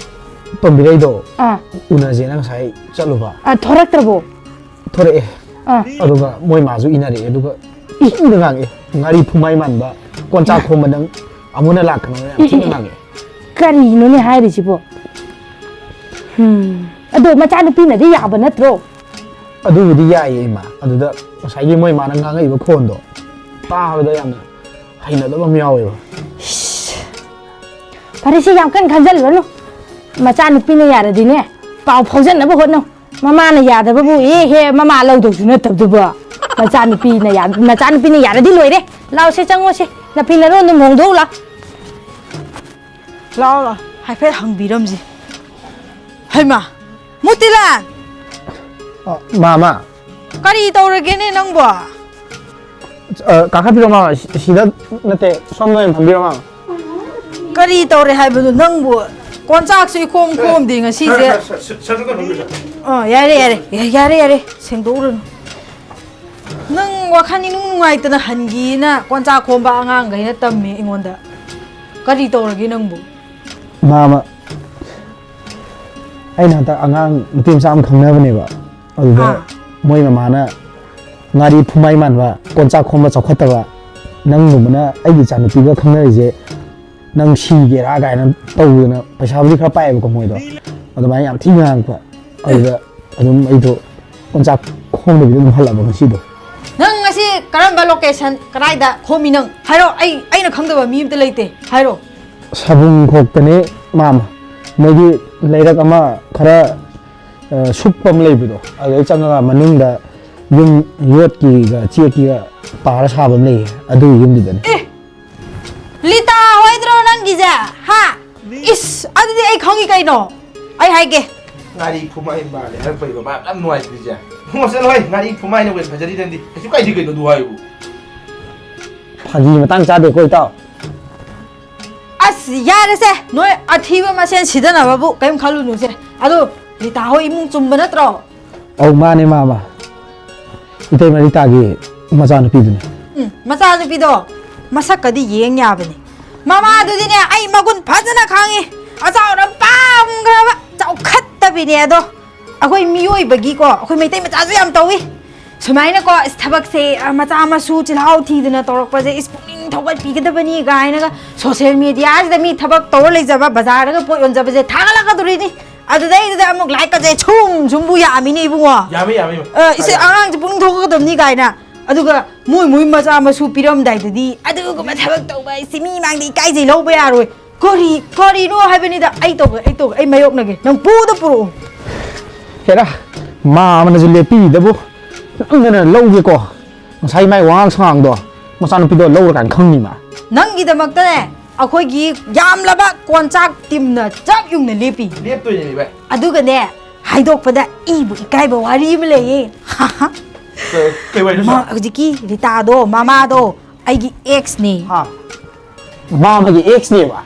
ꯇꯣꯝꯕꯤꯔꯩꯗꯣ ꯑꯥ꯫ ꯎꯅꯁꯦꯅ ꯉꯁꯥꯏ ꯆꯠꯂꯨꯕ꯫ ꯑꯥ, ꯊꯣꯔꯛꯇ꯭ꯔꯕꯣ? ꯊꯣꯔꯛꯑꯦ꯫ ꯑꯥ꯫ ꯑꯗꯨꯒ ꯃꯣꯏ ꯃꯥꯁꯨ ꯏꯟꯅꯔꯛꯑꯦ, ꯑꯗꯨꯒ ꯊꯤꯅ ꯉꯥꯡꯉꯛꯑꯦ, "ꯉꯥꯔꯤ ꯐꯨꯃꯥꯏ ꯃꯥꯟꯕ, ꯀꯣꯟꯆꯥꯛ ꯈꯣꯝꯕ ꯅꯪ ꯑꯃꯨꯛ ꯍꯟꯅ ꯂꯥꯛꯀꯅꯣꯅ" ꯌꯥꯝ ꯊꯤꯅ ꯉꯥꯡꯉꯛꯑꯦ꯫ ꯀꯔꯤꯅꯣꯅꯦ ꯍꯥꯏꯔꯤꯁꯤꯕꯣ? ꯎꯝ, ꯑꯗꯣ ꯃꯆꯥꯅꯨꯄꯤꯅꯗꯤ ꯌꯥꯕ ꯅꯠꯇ꯭ꯔꯣ? ꯑꯗꯨꯕꯨꯗꯤ ꯌꯥꯏꯌꯦ ꯏꯃꯥ, ꯑꯗꯨꯗ ꯉꯁꯥꯏꯒꯤ ꯃꯣꯏ ꯃꯥꯅ ꯉꯥꯡꯉꯛꯏꯕ ꯈꯣꯟꯗꯣ ꯇꯥꯕꯗ ꯌꯥꯝꯅ ꯍꯩꯅꯗꯕ ꯑꯃ ꯌꯥꯎꯋꯦꯕ꯫ ꯏꯁ, ꯐꯔꯦꯁꯦ, ꯌꯥꯝ ꯀꯟꯅ ꯈꯟꯖꯜꯂꯨꯔꯅꯨ꯫ ꯃꯆꯥꯅꯨꯄꯤꯅ ꯌꯥꯔꯗꯤꯅꯦ, ꯄꯥꯎ ꯐꯥꯎꯖꯟꯅꯕ ꯍꯣꯠꯅꯧ꯫ ꯃꯃꯥꯅ ꯌꯥꯗꯕꯕꯨ, ꯑꯦ ꯍꯦ, ꯃꯃꯥ ꯂꯧꯗꯧꯁꯨ ꯅꯠꯇꯕꯗꯨꯕꯨ꯫ ꯃꯆꯥꯅꯨꯄꯤꯅ ꯌꯥ-, ꯃꯆꯥꯅꯨꯄꯤꯅ ꯌꯥꯔꯗꯤ ꯂꯣꯏꯔꯦ꯫ ꯂꯥꯎꯁꯦ, ꯆꯪꯉꯣꯁꯦ, ꯅꯐꯤ ꯅꯔꯣꯟꯗꯨꯝ ꯍꯣꯡꯗꯣꯛꯎ ꯂꯥꯎ꯫ ꯂꯥꯎ, ꯂꯥꯎ, ꯍꯥꯏꯐꯦꯠ ꯍꯪꯕꯤꯔꯝꯁꯤ꯫ ꯍꯩꯃꯥ, ꯃꯨꯇꯤꯂꯥꯟ! ꯑ, ꯃꯥꯃ꯫ ꯀꯔꯤ ꯇꯧꯔꯒꯦꯅꯦ ꯅꯪꯕꯣ? ꯑ, ꯀꯥꯈꯠꯄꯤꯔꯣ, ꯃꯥꯃ꯫ ꯁꯤ-, ꯁꯤꯗ ꯅꯠꯇꯦ, ꯁꯣꯝꯗ ꯑꯣꯏꯅ ꯐꯝꯕꯤꯔꯣ, ꯃꯥꯃ꯫ ꯀꯔꯤ ꯇꯧꯔꯦ ꯍꯥꯏꯕꯅꯣ ꯅꯪꯕꯨ? ꯀꯣꯟꯆꯥꯛꯁꯨ ꯏꯈꯣꯝ ꯈꯣꯝꯗꯦ ꯉꯁꯤꯁꯦ꯫ ꯁꯥꯔ, ꯁꯥꯔ, ꯁꯥꯔ, ꯁꯥꯔ, ꯁꯥꯔ, ꯁꯥꯔ꯫ ꯑ, ꯌꯥꯔꯦ, ꯌꯥꯔꯦ, ꯌꯥ-, ꯌꯥꯔꯦ, ꯌꯥꯔꯦ, ꯁꯦꯡꯗꯣꯛꯎꯔꯅꯨ꯫ ꯅꯪ ꯋꯥꯈꯜ ꯏꯅꯨꯡ ꯅꯨꯡꯉꯥꯏꯇꯅ ꯍꯟꯒꯤꯅ ꯀꯣꯟꯆꯥꯛ ꯈꯣꯝꯕ ꯑꯉꯥꯡꯈꯩꯅ ꯇꯝꯃꯦ ꯑꯩꯉꯣꯟꯗ꯫ ꯀꯔꯤ ꯇꯧꯔꯒꯦ ꯅꯪꯕꯨ? ꯃꯥꯃ, ꯑꯩꯅ ꯍꯟꯗꯛ ꯑꯉꯥꯡ ꯅꯨꯄꯤ ꯃꯆꯥ ꯑꯃ ꯈꯪꯅꯕꯅꯦꯕ꯫ ꯑꯗꯨꯗ ꯑꯥ꯫ ꯃꯣꯏ ꯃꯃꯥꯅ ꯉꯥꯔꯤ ꯐꯨꯃꯥꯏ ꯃꯥꯟꯕ, ꯀꯣꯟꯆꯥꯛ ꯈꯣꯝꯕ ꯆꯥꯎꯈꯠꯇꯕ, ꯅꯪꯒꯨꯝꯕꯅ ꯑꯩꯒꯤ ꯏꯆꯥꯅꯨꯄꯤꯒ ꯈꯪꯅꯔꯤꯁꯦ ꯅꯪ ꯁꯤꯒꯦꯔꯥ ꯀꯥꯏꯅ ꯇꯧꯗꯅ, ꯄꯩꯁꯥꯕꯨꯗꯤ ꯈꯔ ꯄꯥꯏꯌꯦꯕꯀꯣ ꯃꯣꯏꯗꯣ, ꯑꯗꯨꯃꯥꯏꯅ ꯌꯥꯝ ꯊꯤꯅ ꯉꯥꯡꯉꯛꯄ꯫ ꯑꯗꯨꯗ ꯑꯗꯨꯝ ꯑꯩꯗꯣ ꯀꯣꯟꯆꯥꯛ ꯈꯣꯝꯗꯕꯤꯗ ꯑꯗꯨꯝ ꯍꯜꯂꯛꯑꯕ ꯉꯁꯤꯗꯣ꯫ ꯅꯪ ꯉꯁꯤ ꯀꯔꯝꯕ location, ꯀꯗꯥꯏꯗ ꯈꯣꯝꯃꯤ ꯅꯪ? ꯍꯥꯏꯔꯣ, ꯑꯩ, ꯑꯩꯅ ꯈꯪꯗꯕ ꯃꯤ ꯑꯝꯇ ꯂꯩꯇꯦ, ꯍꯥꯏꯔꯣ꯫ ꯁꯥꯕꯨꯡ ꯈꯣꯛꯇꯅꯦ ꯃꯥꯃ, ꯃꯣꯏꯒꯤ ꯂꯩꯔꯛ ꯑꯃ ꯈꯔ, ꯑ, ꯁꯨꯞꯄ ꯑꯃ ꯂꯩꯕꯗꯣ, ꯑꯗꯨꯗꯩ ꯆꯪꯉꯒ ꯃꯅꯨꯡꯗ ꯌꯨꯝ ꯌꯣꯠꯀꯤꯒ ꯆꯦꯛꯀꯤꯒ ꯄꯥꯔ ꯁꯥꯕ ꯑꯃ ꯂꯩꯌꯦ, ꯑꯗꯨꯒꯤ ꯌꯨꯝꯗꯨꯗꯅꯦ꯫ ꯑꯦ! ꯂꯤꯇꯥ ꯍꯣꯏꯗ꯭ꯔꯣ ꯅꯪꯒꯤꯁꯦ? ꯍꯥ? ꯏꯁ, ꯑꯗꯨꯗꯤ ꯑꯩ ꯈꯪꯉꯤ ꯀꯩꯅꯣ꯫ ꯑꯩ ꯍꯥꯏꯒꯦ꯫ ꯉꯥꯔꯤ ꯐꯨꯃꯥꯏ ꯃꯥꯜꯂꯦ ꯍꯥꯏꯔꯛꯄꯩ ꯕꯕꯥ ꯌꯥꯝ ꯅꯨꯡꯉꯥꯏꯇ꯭ꯔꯤꯁꯦ꯫ ꯏꯕꯨꯡꯉꯣ, ꯆꯠꯂꯣ ꯍꯣꯏ, ꯉꯥꯔꯤ ꯐꯨꯃꯥꯏꯅ ꯍꯦꯟꯅ ꯐꯖꯔꯤꯗꯨꯗꯤ꯫ ꯀꯩꯁꯨ ꯀꯥꯏꯗꯦ ꯀꯩꯅꯣ ꯑꯗꯨ ꯍꯥꯏꯕꯨ꯫ ꯐꯥꯒꯤ ꯃꯇꯥꯡ ꯆꯥꯗꯦꯀꯣ, ꯏꯇꯥꯎ꯫ ꯑꯁ, ꯌꯥꯔꯦꯁꯦ, ꯅꯣꯏ ꯑꯊꯤꯕ ꯃꯁꯦꯟ ꯁꯤꯗꯅꯕꯕꯨ ꯀꯔꯤꯝ ꯈꯜꯂꯨꯅꯨꯁꯦ꯫ ꯑꯗꯣ, ꯔꯤꯇꯥ ꯍꯣꯏ ꯏꯃꯨꯡ ꯆꯨꯝꯕ ꯅꯠꯇ꯭ꯔꯣ? ꯑꯧ, ꯃꯥꯅꯦ, ꯃꯥꯃ꯫ ꯏꯇꯩꯃ ꯔꯤꯇꯥꯒꯤ ꯃꯆꯥꯅꯨꯄꯤꯗꯨꯅꯤ꯫ ꯎꯝ, ꯃꯆꯥꯅꯨꯄꯤꯗꯣ ꯃꯁꯛꯀꯗꯤ ꯌꯦꯡ ꯌꯥꯕꯅꯤ꯫ ꯃꯃꯥꯗꯨꯗꯤꯅꯦ, ꯑꯩ ꯃꯒꯨꯟ ꯐꯖꯅ ꯈꯪꯉꯤ꯫ ꯑꯆꯥꯎꯔ ꯄꯥꯝꯈ꯭ꯔꯕ ꯆꯥꯎꯈꯠꯇꯕꯤꯅꯦ ꯑꯗꯣ꯫ ꯑꯩꯈꯣꯏ ꯃꯤꯑꯣꯏꯕꯒꯤꯀꯣ, ꯑꯩꯈꯣꯏ ꯃꯩꯇꯩ ꯃꯆꯥꯁꯨ ꯌꯥꯝ ꯇꯧꯏ ꯁꯨꯃꯥꯏꯅꯀꯣ, ꯏꯁ, ꯊꯕꯛꯁꯦ, ꯑ, ꯃꯆꯥ ꯃꯁꯨ ꯆꯤꯜꯍꯥꯎ ꯊꯤꯗꯅ ꯇꯧꯔꯛꯄꯁꯦ, ꯏꯁ, ꯄꯨꯛꯅꯤꯡ ꯊꯧꯒꯠꯄꯤꯒꯗꯕꯅꯤ ꯀꯥꯏꯅꯒ ꯁꯣꯁꯦꯜ ꯃꯦꯗꯤꯌꯥꯁꯤꯗ ꯃꯤ ꯊꯕꯛ ꯇꯧꯔ ꯂꯩꯖꯕ, ꯕꯖꯥꯔꯗꯒ ꯄꯣꯠ ꯌꯣꯟꯖꯕꯁꯦ ꯊꯥꯒꯠꯂꯛꯀꯗꯣꯔꯤꯅꯤ꯫ ꯑꯗꯨꯗꯩꯗꯨꯗ ꯑꯃꯨꯛ ꯂꯥꯏꯛꯀꯁꯦ ꯁꯨꯝ ꯁꯨꯝꯕꯨ ꯌꯥꯝꯃꯤꯅꯦ ꯏꯕꯨꯡꯉꯣ꯫ ꯌꯥꯝꯃꯤ, ꯌꯥꯝꯃꯤ꯫ ꯑ, ꯏꯁꯦ, ꯌꯥꯝꯃꯤ꯫ ꯑꯉꯥꯡꯁꯦ ꯄꯨꯛꯅꯤꯡ ꯊꯧꯒꯠꯀꯗꯕꯅꯤ ꯀꯥꯏꯅ꯫ ꯑꯗꯨꯒ ꯃꯣꯏ ꯃꯣꯏ ꯃꯆꯥ ꯃꯁꯨ ꯄꯤꯔꯝꯗꯥꯏꯗꯗꯤ ꯑꯗꯨꯒꯨꯝꯕ ꯊꯕꯛ ꯇꯧꯕ ꯍꯥꯏꯁꯤ ꯃꯤ ꯃꯥꯡꯗ ꯏꯀꯥꯏꯖꯩ ꯂꯧꯕ ꯌꯥꯔꯣꯏ꯫ ꯀꯔꯤ, ꯀꯔꯤꯅꯣ ꯍꯥꯏꯕꯅꯤꯗ? ꯑꯩ ꯇꯧꯒꯦ, ꯑꯩ ꯇꯧꯒꯦ, ꯑꯩ ꯃꯥꯌꯣꯛꯅꯒꯦ꯫ ꯅꯪ ꯄꯨꯗ ꯄꯨꯔꯛꯑꯣ꯫ ꯍꯦꯔꯥ, ꯃꯥ ꯑꯃꯅꯁꯨ ꯂꯦꯞꯄꯤꯗꯕꯨ ꯅꯝꯗꯅ ꯂꯧꯒꯦꯀꯣ꯫ ꯉꯁꯥꯏ ꯃꯥꯏ ꯋꯥꯉꯥꯡ ꯁꯉꯥꯡꯗꯣ ꯃꯆꯥꯅꯨꯄꯤꯗꯣ ꯂꯧꯔꯀꯥꯟꯗ ꯈꯪꯅꯤ ꯃꯥ꯫ ꯅꯪꯒꯤꯗꯃꯛꯇꯅꯦ ꯑꯩꯈꯣꯏꯒꯤ ꯌꯥꯝꯂꯕ ꯀꯣꯟꯆꯥꯛ ꯇꯤꯝꯅ ꯆꯞ ꯌꯨꯡꯅ ꯂꯦꯞꯄꯤ꯫ ꯂꯦꯞꯇꯣꯏꯅꯦ ꯚꯥꯏ꯫ ꯑꯗꯨꯒꯅꯦ, ꯍꯥꯏꯗꯣꯛꯄꯗ ꯏꯕꯨ ꯏꯀꯥꯏꯕ ꯋꯥꯔꯤ ꯑꯃ ꯂꯩꯌꯦ꯫ ꯀꯩ, ꯀꯩ ꯋꯥꯔꯤꯅꯣ ꯁꯤꯕꯣ? ꯃꯥ-, ꯍꯧꯖꯤꯛꯀꯤ ꯔꯤꯇꯥꯗꯣ, ꯃꯃꯥꯗꯣ, ꯑꯩꯒꯤ ꯑꯦꯛꯁꯅꯦ꯫ ꯍꯥ? ꯃꯥ ꯑꯃꯒꯤ ꯑꯦꯛꯁꯅꯦꯕ?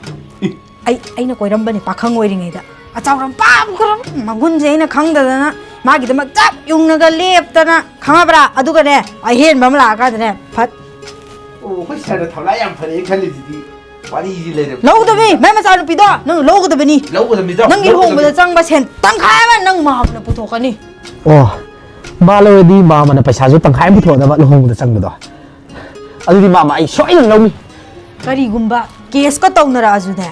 ꯑꯩ, ꯑꯩꯅ ꯀꯣꯏꯔꯝꯕꯅꯦ ꯄꯥꯈꯪ ꯑꯣꯏꯔꯤꯉꯩꯗ꯫ ꯑꯆꯥꯎꯔꯝ ꯄꯥꯝꯈ꯭ꯔꯕ ꯃꯒꯨꯟꯁꯦ ꯑꯩꯅ ꯈꯪꯗꯗꯅ ꯃꯥꯒꯤꯗꯃꯛ ꯆꯞ ꯌꯨꯡꯅꯒ ꯂꯦꯞꯇꯅ, ꯈꯪꯉꯕ꯭ꯔꯥ? ꯑꯗꯨꯒꯅꯦ, ꯑꯍꯦꯟꯕ ꯑꯃ ꯂꯥꯛꯑꯀꯥꯟꯗꯅꯦ, ꯐꯠ꯫ ꯑꯣ, ꯑꯩꯈꯣꯏ ꯁꯥꯔꯅ ꯊꯧꯅꯥ ꯌꯥꯝ ꯐꯔꯦ ꯈꯜꯂꯤꯁꯤꯗꯤ ꯋꯥꯔꯤꯁꯤ ꯂꯩꯔꯝꯃꯦ꯫ ꯂꯧꯗꯕꯤ, ꯃꯥꯏ ꯃꯆꯥꯅꯨꯄꯤꯗꯣ ꯅꯪ ꯂꯧꯒꯗꯕꯅꯤ꯫ ꯂꯧꯒꯗꯕꯅꯤꯗꯣ, ꯅꯪꯒꯤ ꯂꯧꯒꯗꯕꯅꯤ꯫ ꯂꯨꯍꯣꯡꯕꯗ ꯆꯪꯕ ꯁꯦꯟ ꯇꯪꯈꯥꯏ ꯑꯃ ꯅꯪ ꯃꯥꯝꯅ ꯄꯨꯊꯣꯛꯀꯅꯤ꯫ ꯑꯣ, ꯃꯥ ꯂꯧꯔꯗꯤ ꯃꯥꯝꯃꯅ ꯄꯩꯁꯥꯁꯨ ꯇꯪꯈꯥꯏ ꯑꯃ ꯄꯨꯊꯣꯛꯅꯕ ꯂꯨꯍꯣꯡꯕꯗ ꯆꯪꯕꯗꯣ꯫ ꯑꯗꯨꯗꯤ ꯃꯥꯝꯃ ꯑꯩ ꯁꯣꯏꯗꯅ ꯂꯧꯅꯤ꯫ ꯀꯔꯤꯒꯨꯝꯕ ꯀꯦꯁꯀ ꯇꯧꯅꯔꯛꯑꯁꯨꯅꯦ,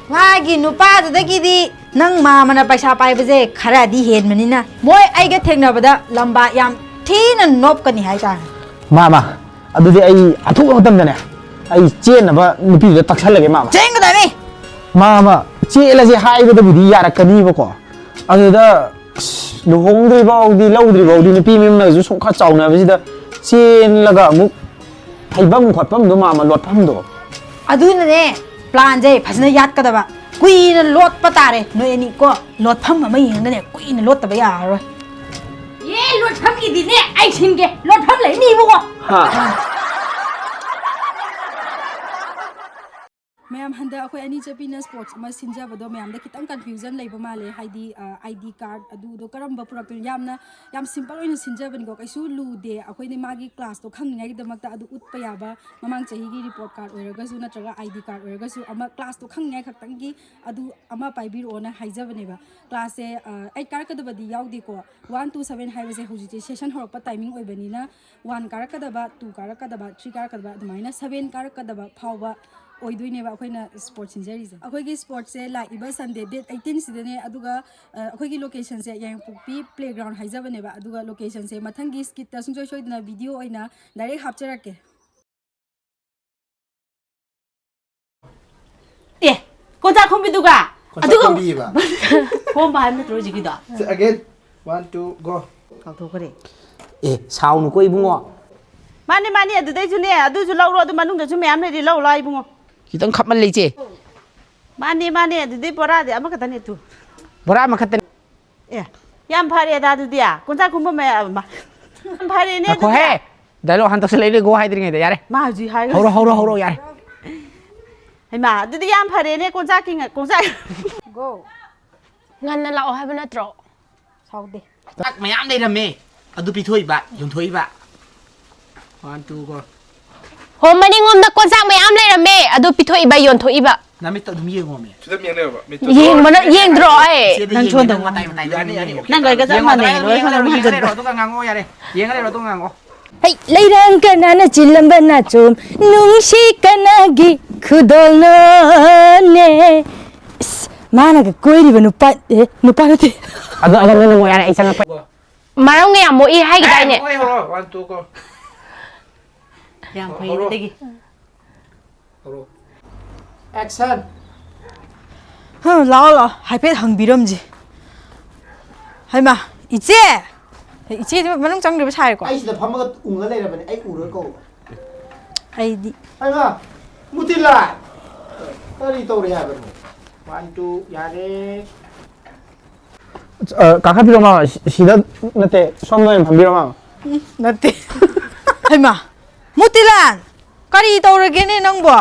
ꯃꯥꯒꯤ ꯅꯨꯄꯥꯗꯨꯗꯒꯤꯗꯤ ꯅꯪ ꯃꯥꯝꯃꯅ ꯄꯩꯁꯥ ꯄꯥꯏꯕꯁꯦ ꯈꯔꯗꯤ ꯍꯦꯟꯕꯅꯤꯅ ꯃꯣꯏ ꯑꯩꯒ ꯊꯦꯡꯅꯕꯗ ꯂꯝꯕꯥ ꯌꯥꯝ ꯊꯤꯅ ꯅꯣꯞꯀꯅꯤ ꯍꯥꯏꯇꯥꯔꯦ꯫ ꯃꯥꯝꯃ, ꯑꯗꯨꯗꯤ ꯑꯩ ꯑꯊꯨꯕ ꯃꯇꯝꯗꯅꯦ ꯑꯩ ꯆꯦꯟꯅꯕ ꯅꯨꯄꯤꯗꯨꯗ ꯇꯛꯁꯜꯂꯒꯦ ꯃꯥꯝꯃ꯫ ꯆꯦꯟꯒꯗꯕꯅꯤ꯫ ꯃꯥꯝꯃ, ꯆꯦꯜꯂꯁꯦ ꯍꯥꯏꯕꯗꯕꯨꯗꯤ ꯌꯥꯔꯛꯀꯅꯤꯕꯀꯣ, ꯑꯗꯨꯗ ꯑꯁ, ꯂꯨꯍꯣꯡꯗ꯭ꯔꯤ ꯐꯥꯎꯗꯤ, ꯂꯧꯗ꯭ꯔꯤ ꯐꯥꯎꯗꯤ ꯅꯨꯄꯤ ꯃꯌꯨꯝꯅꯁꯨ ꯁꯨꯝ ꯈꯔ ꯆꯥꯎꯅꯕꯁꯤꯗ ꯆꯦꯜꯂꯒ ꯑꯃꯨꯛ ꯍꯩꯐꯝ ꯈꯣꯠꯐꯝꯗꯣ ꯃꯥꯝꯃ, ꯂꯣꯠꯐꯝꯗꯣ꯫ ꯑꯗꯨꯅꯅꯦ, ꯄ꯭ꯂꯥꯟꯁꯦ ꯐꯖꯅ ꯌꯥꯠꯀꯗꯕ꯫ ꯀꯨꯏꯅ ꯂꯣꯠꯄ ꯇꯥꯔꯦ ꯅꯣꯏ ꯑꯅꯤ ꯀꯣ, ꯂꯣꯠꯐꯝ ꯑꯃ ꯌꯦꯡꯉꯒꯅꯦ ꯀꯨꯏꯅ ꯂꯣꯠꯇꯕ ꯌꯥꯔꯔꯣꯏ꯫ ꯑꯦ, ꯂꯣꯠꯐꯝꯒꯤꯗꯤꯅꯦ ꯑꯩ ꯁꯤꯟꯒꯦ, ꯂꯣꯠꯐꯝ ꯂꯩꯅꯤ ꯏꯕꯨꯡꯉꯣ꯫ ꯍꯥ? ꯌꯥꯝ ꯍꯟꯗꯛ ꯑꯩꯈꯣꯏ ꯑꯅꯤ ꯆꯠꯄꯤꯅ sports ꯑꯃ ꯁꯤꯟꯖꯕꯗꯣ ꯃꯌꯥꯝꯗ ꯈꯤꯇꯪ confusion ꯂꯩꯕ ꯃꯥꯜꯂꯦ꯫ ꯍꯥꯏꯗꯤ, ꯑ, ID card ꯑꯗꯨꯗꯣ ꯀꯔꯝꯕ ꯄꯨꯔꯛꯇꯣꯏꯅꯣ? ꯌꯥꯝꯅ, ꯌꯥꯝ simple ꯑꯣꯏꯅ ꯁꯤꯟꯖꯕꯅꯤꯀꯣ, ꯀꯩꯁꯨ ꯂꯨꯗꯦ꯫ ꯑꯩꯈꯣꯏꯅ ꯃꯥꯒꯤ classꯇꯣ ꯈꯪꯅꯤꯡꯉꯥꯏꯒꯤꯗꯃꯛꯇ ꯑꯗꯨ ꯎꯠꯄ ꯌꯥꯕ, ꯃꯃꯥꯡ ꯆꯍꯤꯒꯤ report card ꯑꯣꯏꯔꯒꯁꯨ ꯅꯠꯇ꯭ꯔꯒ ID card ꯑꯣꯏꯔꯒꯁꯨ ꯑꯃ classꯇꯣ ꯈꯪꯅꯤꯡꯉꯥꯏ ꯈꯛꯇꯪꯒꯤ ꯑꯗꯨ ꯑꯃ ꯄꯥꯏꯕꯤꯔꯛꯑꯣꯅ ꯍꯥꯏꯖꯕꯅꯦꯕ꯫ Classꯁꯦ, ꯑ, eight ꯀꯥꯔꯛꯀꯗꯕꯗꯤ ꯌꯥꯎꯗꯦꯀꯣ꯫ One to seven ꯍꯥꯏꯕꯁꯦ ꯍꯧꯖꯤꯛꯁꯦ session ꯍꯧꯔꯛꯄ timing ꯑꯣꯏꯕꯅꯤꯅ, one ꯀꯥꯔꯛꯀꯗꯕ, two ꯀꯥꯔꯛꯀꯗꯕ, three ꯀꯥꯔꯛꯀꯗꯕ, ꯑꯗꯨꯃꯥꯏꯅ seven ꯀꯥꯔꯛꯀꯗꯕ ꯐꯥꯎꯕ ꯑꯣꯏꯗꯣꯏꯅꯦꯕ ꯑꯩꯈꯣꯏꯅ sports ꯁꯤꯟꯖꯔꯤꯁꯦ꯫ ꯑꯩꯈꯣꯏꯒꯤ sportsꯁꯦ ꯂꯥꯛꯏꯕ Sunday date eighteen ꯁꯤꯗꯅꯦ, ꯑꯗꯨꯒ, ꯑ, ꯑꯩꯈꯣꯏꯒꯤ locationꯁꯦ ꯌꯥꯏꯉꯪꯄꯣꯛꯄꯤ playground ꯍꯥꯏꯖꯕꯅꯦꯕ꯫ ꯑꯗꯨꯒ locationꯁꯦ ꯃꯊꯪꯒꯤ skitꯇ ꯁꯨꯡꯁꯣꯏ ꯁꯣꯏꯗꯅ video ꯑꯣꯏꯅ direct ꯍꯥꯞꯆꯔꯛꯀꯦ꯫ ꯑꯦ, ꯀꯣꯟꯆꯥꯛ ꯈꯣꯝꯕꯤꯗꯨꯒ? ꯀꯣꯟꯆꯥꯛ ꯑꯗꯨꯒ ꯈꯣꯝꯕꯤꯕ? ꯈꯣꯝꯕ ꯍꯥꯏꯕ ꯅꯠꯇ꯭ꯔꯣ ꯍꯧꯖꯤꯛꯀꯤꯗꯣ? Again, one, two, go. ꯀꯥꯎꯊꯣꯛꯈ꯭ꯔꯦ꯫ ꯑꯦ, ꯁꯥꯎꯅꯨꯀꯣ ꯏꯕꯨꯡꯉꯣ꯫ ꯃꯥꯅꯦ, ꯃꯥꯅꯦ, ꯑꯗꯨꯗꯩꯁꯨꯅꯦ, ꯑꯗꯨꯁꯨ ꯂꯧꯔꯣ, ꯑꯗꯨ ꯃꯅꯨꯡꯗꯁꯨ ꯃꯌꯥꯝ ꯂꯩꯔꯤ, ꯂꯧ ꯂꯥꯎ ꯏꯕꯨꯡꯉꯣ꯫ ꯈꯤꯇꯪ ꯈꯞꯃꯜꯂꯦ ꯏꯆꯦ꯫ ꯃꯥꯅꯦ, ꯃꯥꯅꯦ, ꯑꯗꯨꯗꯩ ꯕꯣꯔꯥꯗꯤ ꯑꯃꯈꯛꯇꯅꯦ ꯇꯨ꯫ ꯕꯣꯔꯥ ꯑꯃꯈꯛꯇꯅꯦ꯫ ꯑꯦ, ꯌꯥꯝ ꯐꯔꯦꯗ ꯑꯗꯨꯗꯤ꯫ ꯀꯣꯟꯆꯥꯛ ꯈꯣꯝꯕ ꯃꯌꯥꯝ, ꯌꯥꯝ ꯐꯔꯦꯅꯦ ꯑꯗꯨꯗꯤ꯫ ꯉꯥꯏꯈꯣꯍꯦ꯫ Dialogue ꯍꯥꯟꯅ ꯇꯧꯁꯜꯂꯛꯏꯅꯦ, go ꯍꯥꯏꯗ꯭ꯔꯤꯉꯩꯗ, ꯌꯥꯔꯦ꯫ ꯃꯥ ꯍꯧꯖꯤꯛ ꯍꯥꯏꯈ꯭ꯔꯦ꯫ ꯍꯧꯔꯣ, ꯍꯧꯔꯣ, ꯍꯧꯔꯣ, ꯌꯥꯔꯦ꯫ ꯍꯩꯃꯥ, ꯑꯗꯨꯗꯤ ꯌꯥꯝ ꯐꯔꯦꯅꯦ, ꯀꯣꯟꯆꯥꯛꯀꯤ ꯉ-, ꯀꯣꯟꯆꯥꯛ꯫ Go꯫ ꯉꯟꯅ ꯂꯥꯛꯑꯣ ꯍꯥꯏꯕ ꯅꯠꯇ꯭ꯔꯣ? ꯁꯥꯎꯗꯦ꯫ ꯆꯥꯛ ꯃꯌꯥꯝ ꯂꯩꯔꯝꯃꯦ, ꯑꯗꯨ ꯄꯤꯊꯣꯛꯏꯕ, ꯌꯣꯟꯊꯣꯛꯏꯕ꯫ One, two, go꯫ ꯍꯣ, ꯃꯅꯤꯡꯂꯣꯝꯗ ꯀꯣꯟꯆꯥꯛ ꯃꯌꯥꯝ ꯂꯩꯔꯝꯃꯦ, ꯑꯗꯨ ꯄꯤꯊꯣꯛꯏꯕ, ꯌꯣꯟꯊꯣꯛꯏꯕ꯫ ꯅꯃꯤꯠꯇꯣ ꯑꯗꯨꯝ ꯌꯦꯡꯉꯣꯃꯦ꯫ ꯐꯤꯂꯝ ꯌꯦꯡ ꯂꯩꯔꯕ? ꯃꯤꯠꯇꯣ ꯌꯦꯡꯕꯅ-, ꯌꯦꯡꯗ꯭ꯔꯣ ꯑꯩ? ꯏꯆꯦꯗ ꯅꯪ ꯌꯦꯡꯉꯦ, ꯁꯣꯝꯗ ꯅꯪ ꯃꯇꯥꯏ ꯃꯇꯥꯏꯗ ꯌꯥꯅꯤ, ꯌꯦꯡꯉꯦ꯫ ꯌꯥꯅꯤ, okay꯫ ꯅꯪꯒ ꯑꯩꯒ ꯆꯞ ꯌꯦꯡꯉꯣ, ꯃꯥꯟꯅꯩ, ꯑꯗꯨꯃꯥꯏꯅ ꯂꯣꯏ ꯌꯦꯡꯉ ꯁꯣꯝꯗ ꯂꯩꯔꯣ, ꯌꯦꯡꯉ ꯂꯩꯔꯣ, ꯍꯟꯖꯤꯟꯈ꯭ꯔꯦ꯫ ꯑꯗꯨꯒ ꯉꯥꯡꯉꯣ, ꯌꯥꯔꯦ꯫ ꯌꯦꯡꯉ ꯂꯩꯔꯣ, ꯑꯗꯨꯒ ꯉꯥꯡꯉꯣ꯫ ꯍꯩ, ꯂꯩꯔꯪ ꯀꯅꯥꯅ ꯆꯤꯜꯂꯝꯕ ꯅꯥꯆꯣꯝ, ꯅꯨꯡꯁꯤ ꯀꯅꯥꯒꯤ ꯈꯨꯗꯣꯜꯅꯣꯅꯦ? ꯏꯁ, ꯃꯥꯅꯒ ꯀꯣꯏꯔꯤꯕ ꯅꯨꯄꯥ, ꯑꯦ, ꯅꯨꯄꯥ ꯅꯠꯇꯦ꯫ ꯑꯗꯣ, ꯑꯗꯣ, ꯅꯪ ꯌꯥꯔꯦ, ꯑꯩ ꯆꯪꯉꯛꯄ꯫ ꯃꯔꯝꯒ ꯌꯥꯝ ꯃꯣꯛꯏ ꯍꯥꯏꯈꯤꯗꯥꯏꯅꯦ? ꯑꯦ, ꯍꯣꯏ, ꯍꯣꯏ, one, two, go꯫ ꯌꯥꯝ ꯐꯩ ꯍꯧꯔꯣ꯫ ꯑꯗꯨꯗꯒꯤ꯫ ꯍꯧꯔꯣ꯫ Action! ꯍ, ꯂꯥꯛꯑꯣ, ꯂꯥꯛꯑꯣ꯫ ꯍꯥꯏꯐꯦꯠ ꯍꯪꯕꯤꯔꯝꯁꯤ꯫ ꯍꯩꯃꯥ, ꯏꯆꯦ! ꯏꯆꯦꯗꯤ ꯃꯅꯨꯡ ꯆꯪꯗ꯭ꯔꯤꯕ ꯁꯥꯏꯀꯣ? ꯑꯩ ꯁꯤꯗ ꯐꯝꯃꯒ ꯎꯪꯉ ꯂꯩꯔꯕꯅꯦ꯫ ꯑꯩ ꯎꯔꯒ ꯀꯧꯕ꯫ ꯑꯩꯗꯤ꯫ ꯍꯩꯃꯥ! ꯃꯨꯇꯤꯂꯥꯜ! ꯀꯔꯤ ꯇꯧꯔꯤ ꯍꯥꯏꯕꯅꯣ? One, two, ꯌꯥꯔꯦ꯫ ꯑ, ꯀꯥꯈꯠꯄꯤꯔꯣ, ꯃꯥꯃ꯫ ꯁꯤ-, ꯁꯤꯗ ꯅꯠꯇꯦ, ꯁꯣꯝꯗ ꯑꯣꯏꯅ ꯐꯝꯕꯤꯔꯣ, ꯃꯥꯃ꯫ ꯎꯝ, ꯅꯠꯇꯦ꯫ ꯍꯩꯃꯥ! ꯃꯨꯇꯤꯂꯥꯜ! ꯀꯔꯤ ꯇꯧꯔꯒꯦꯅꯦ ꯅꯪꯕꯣ?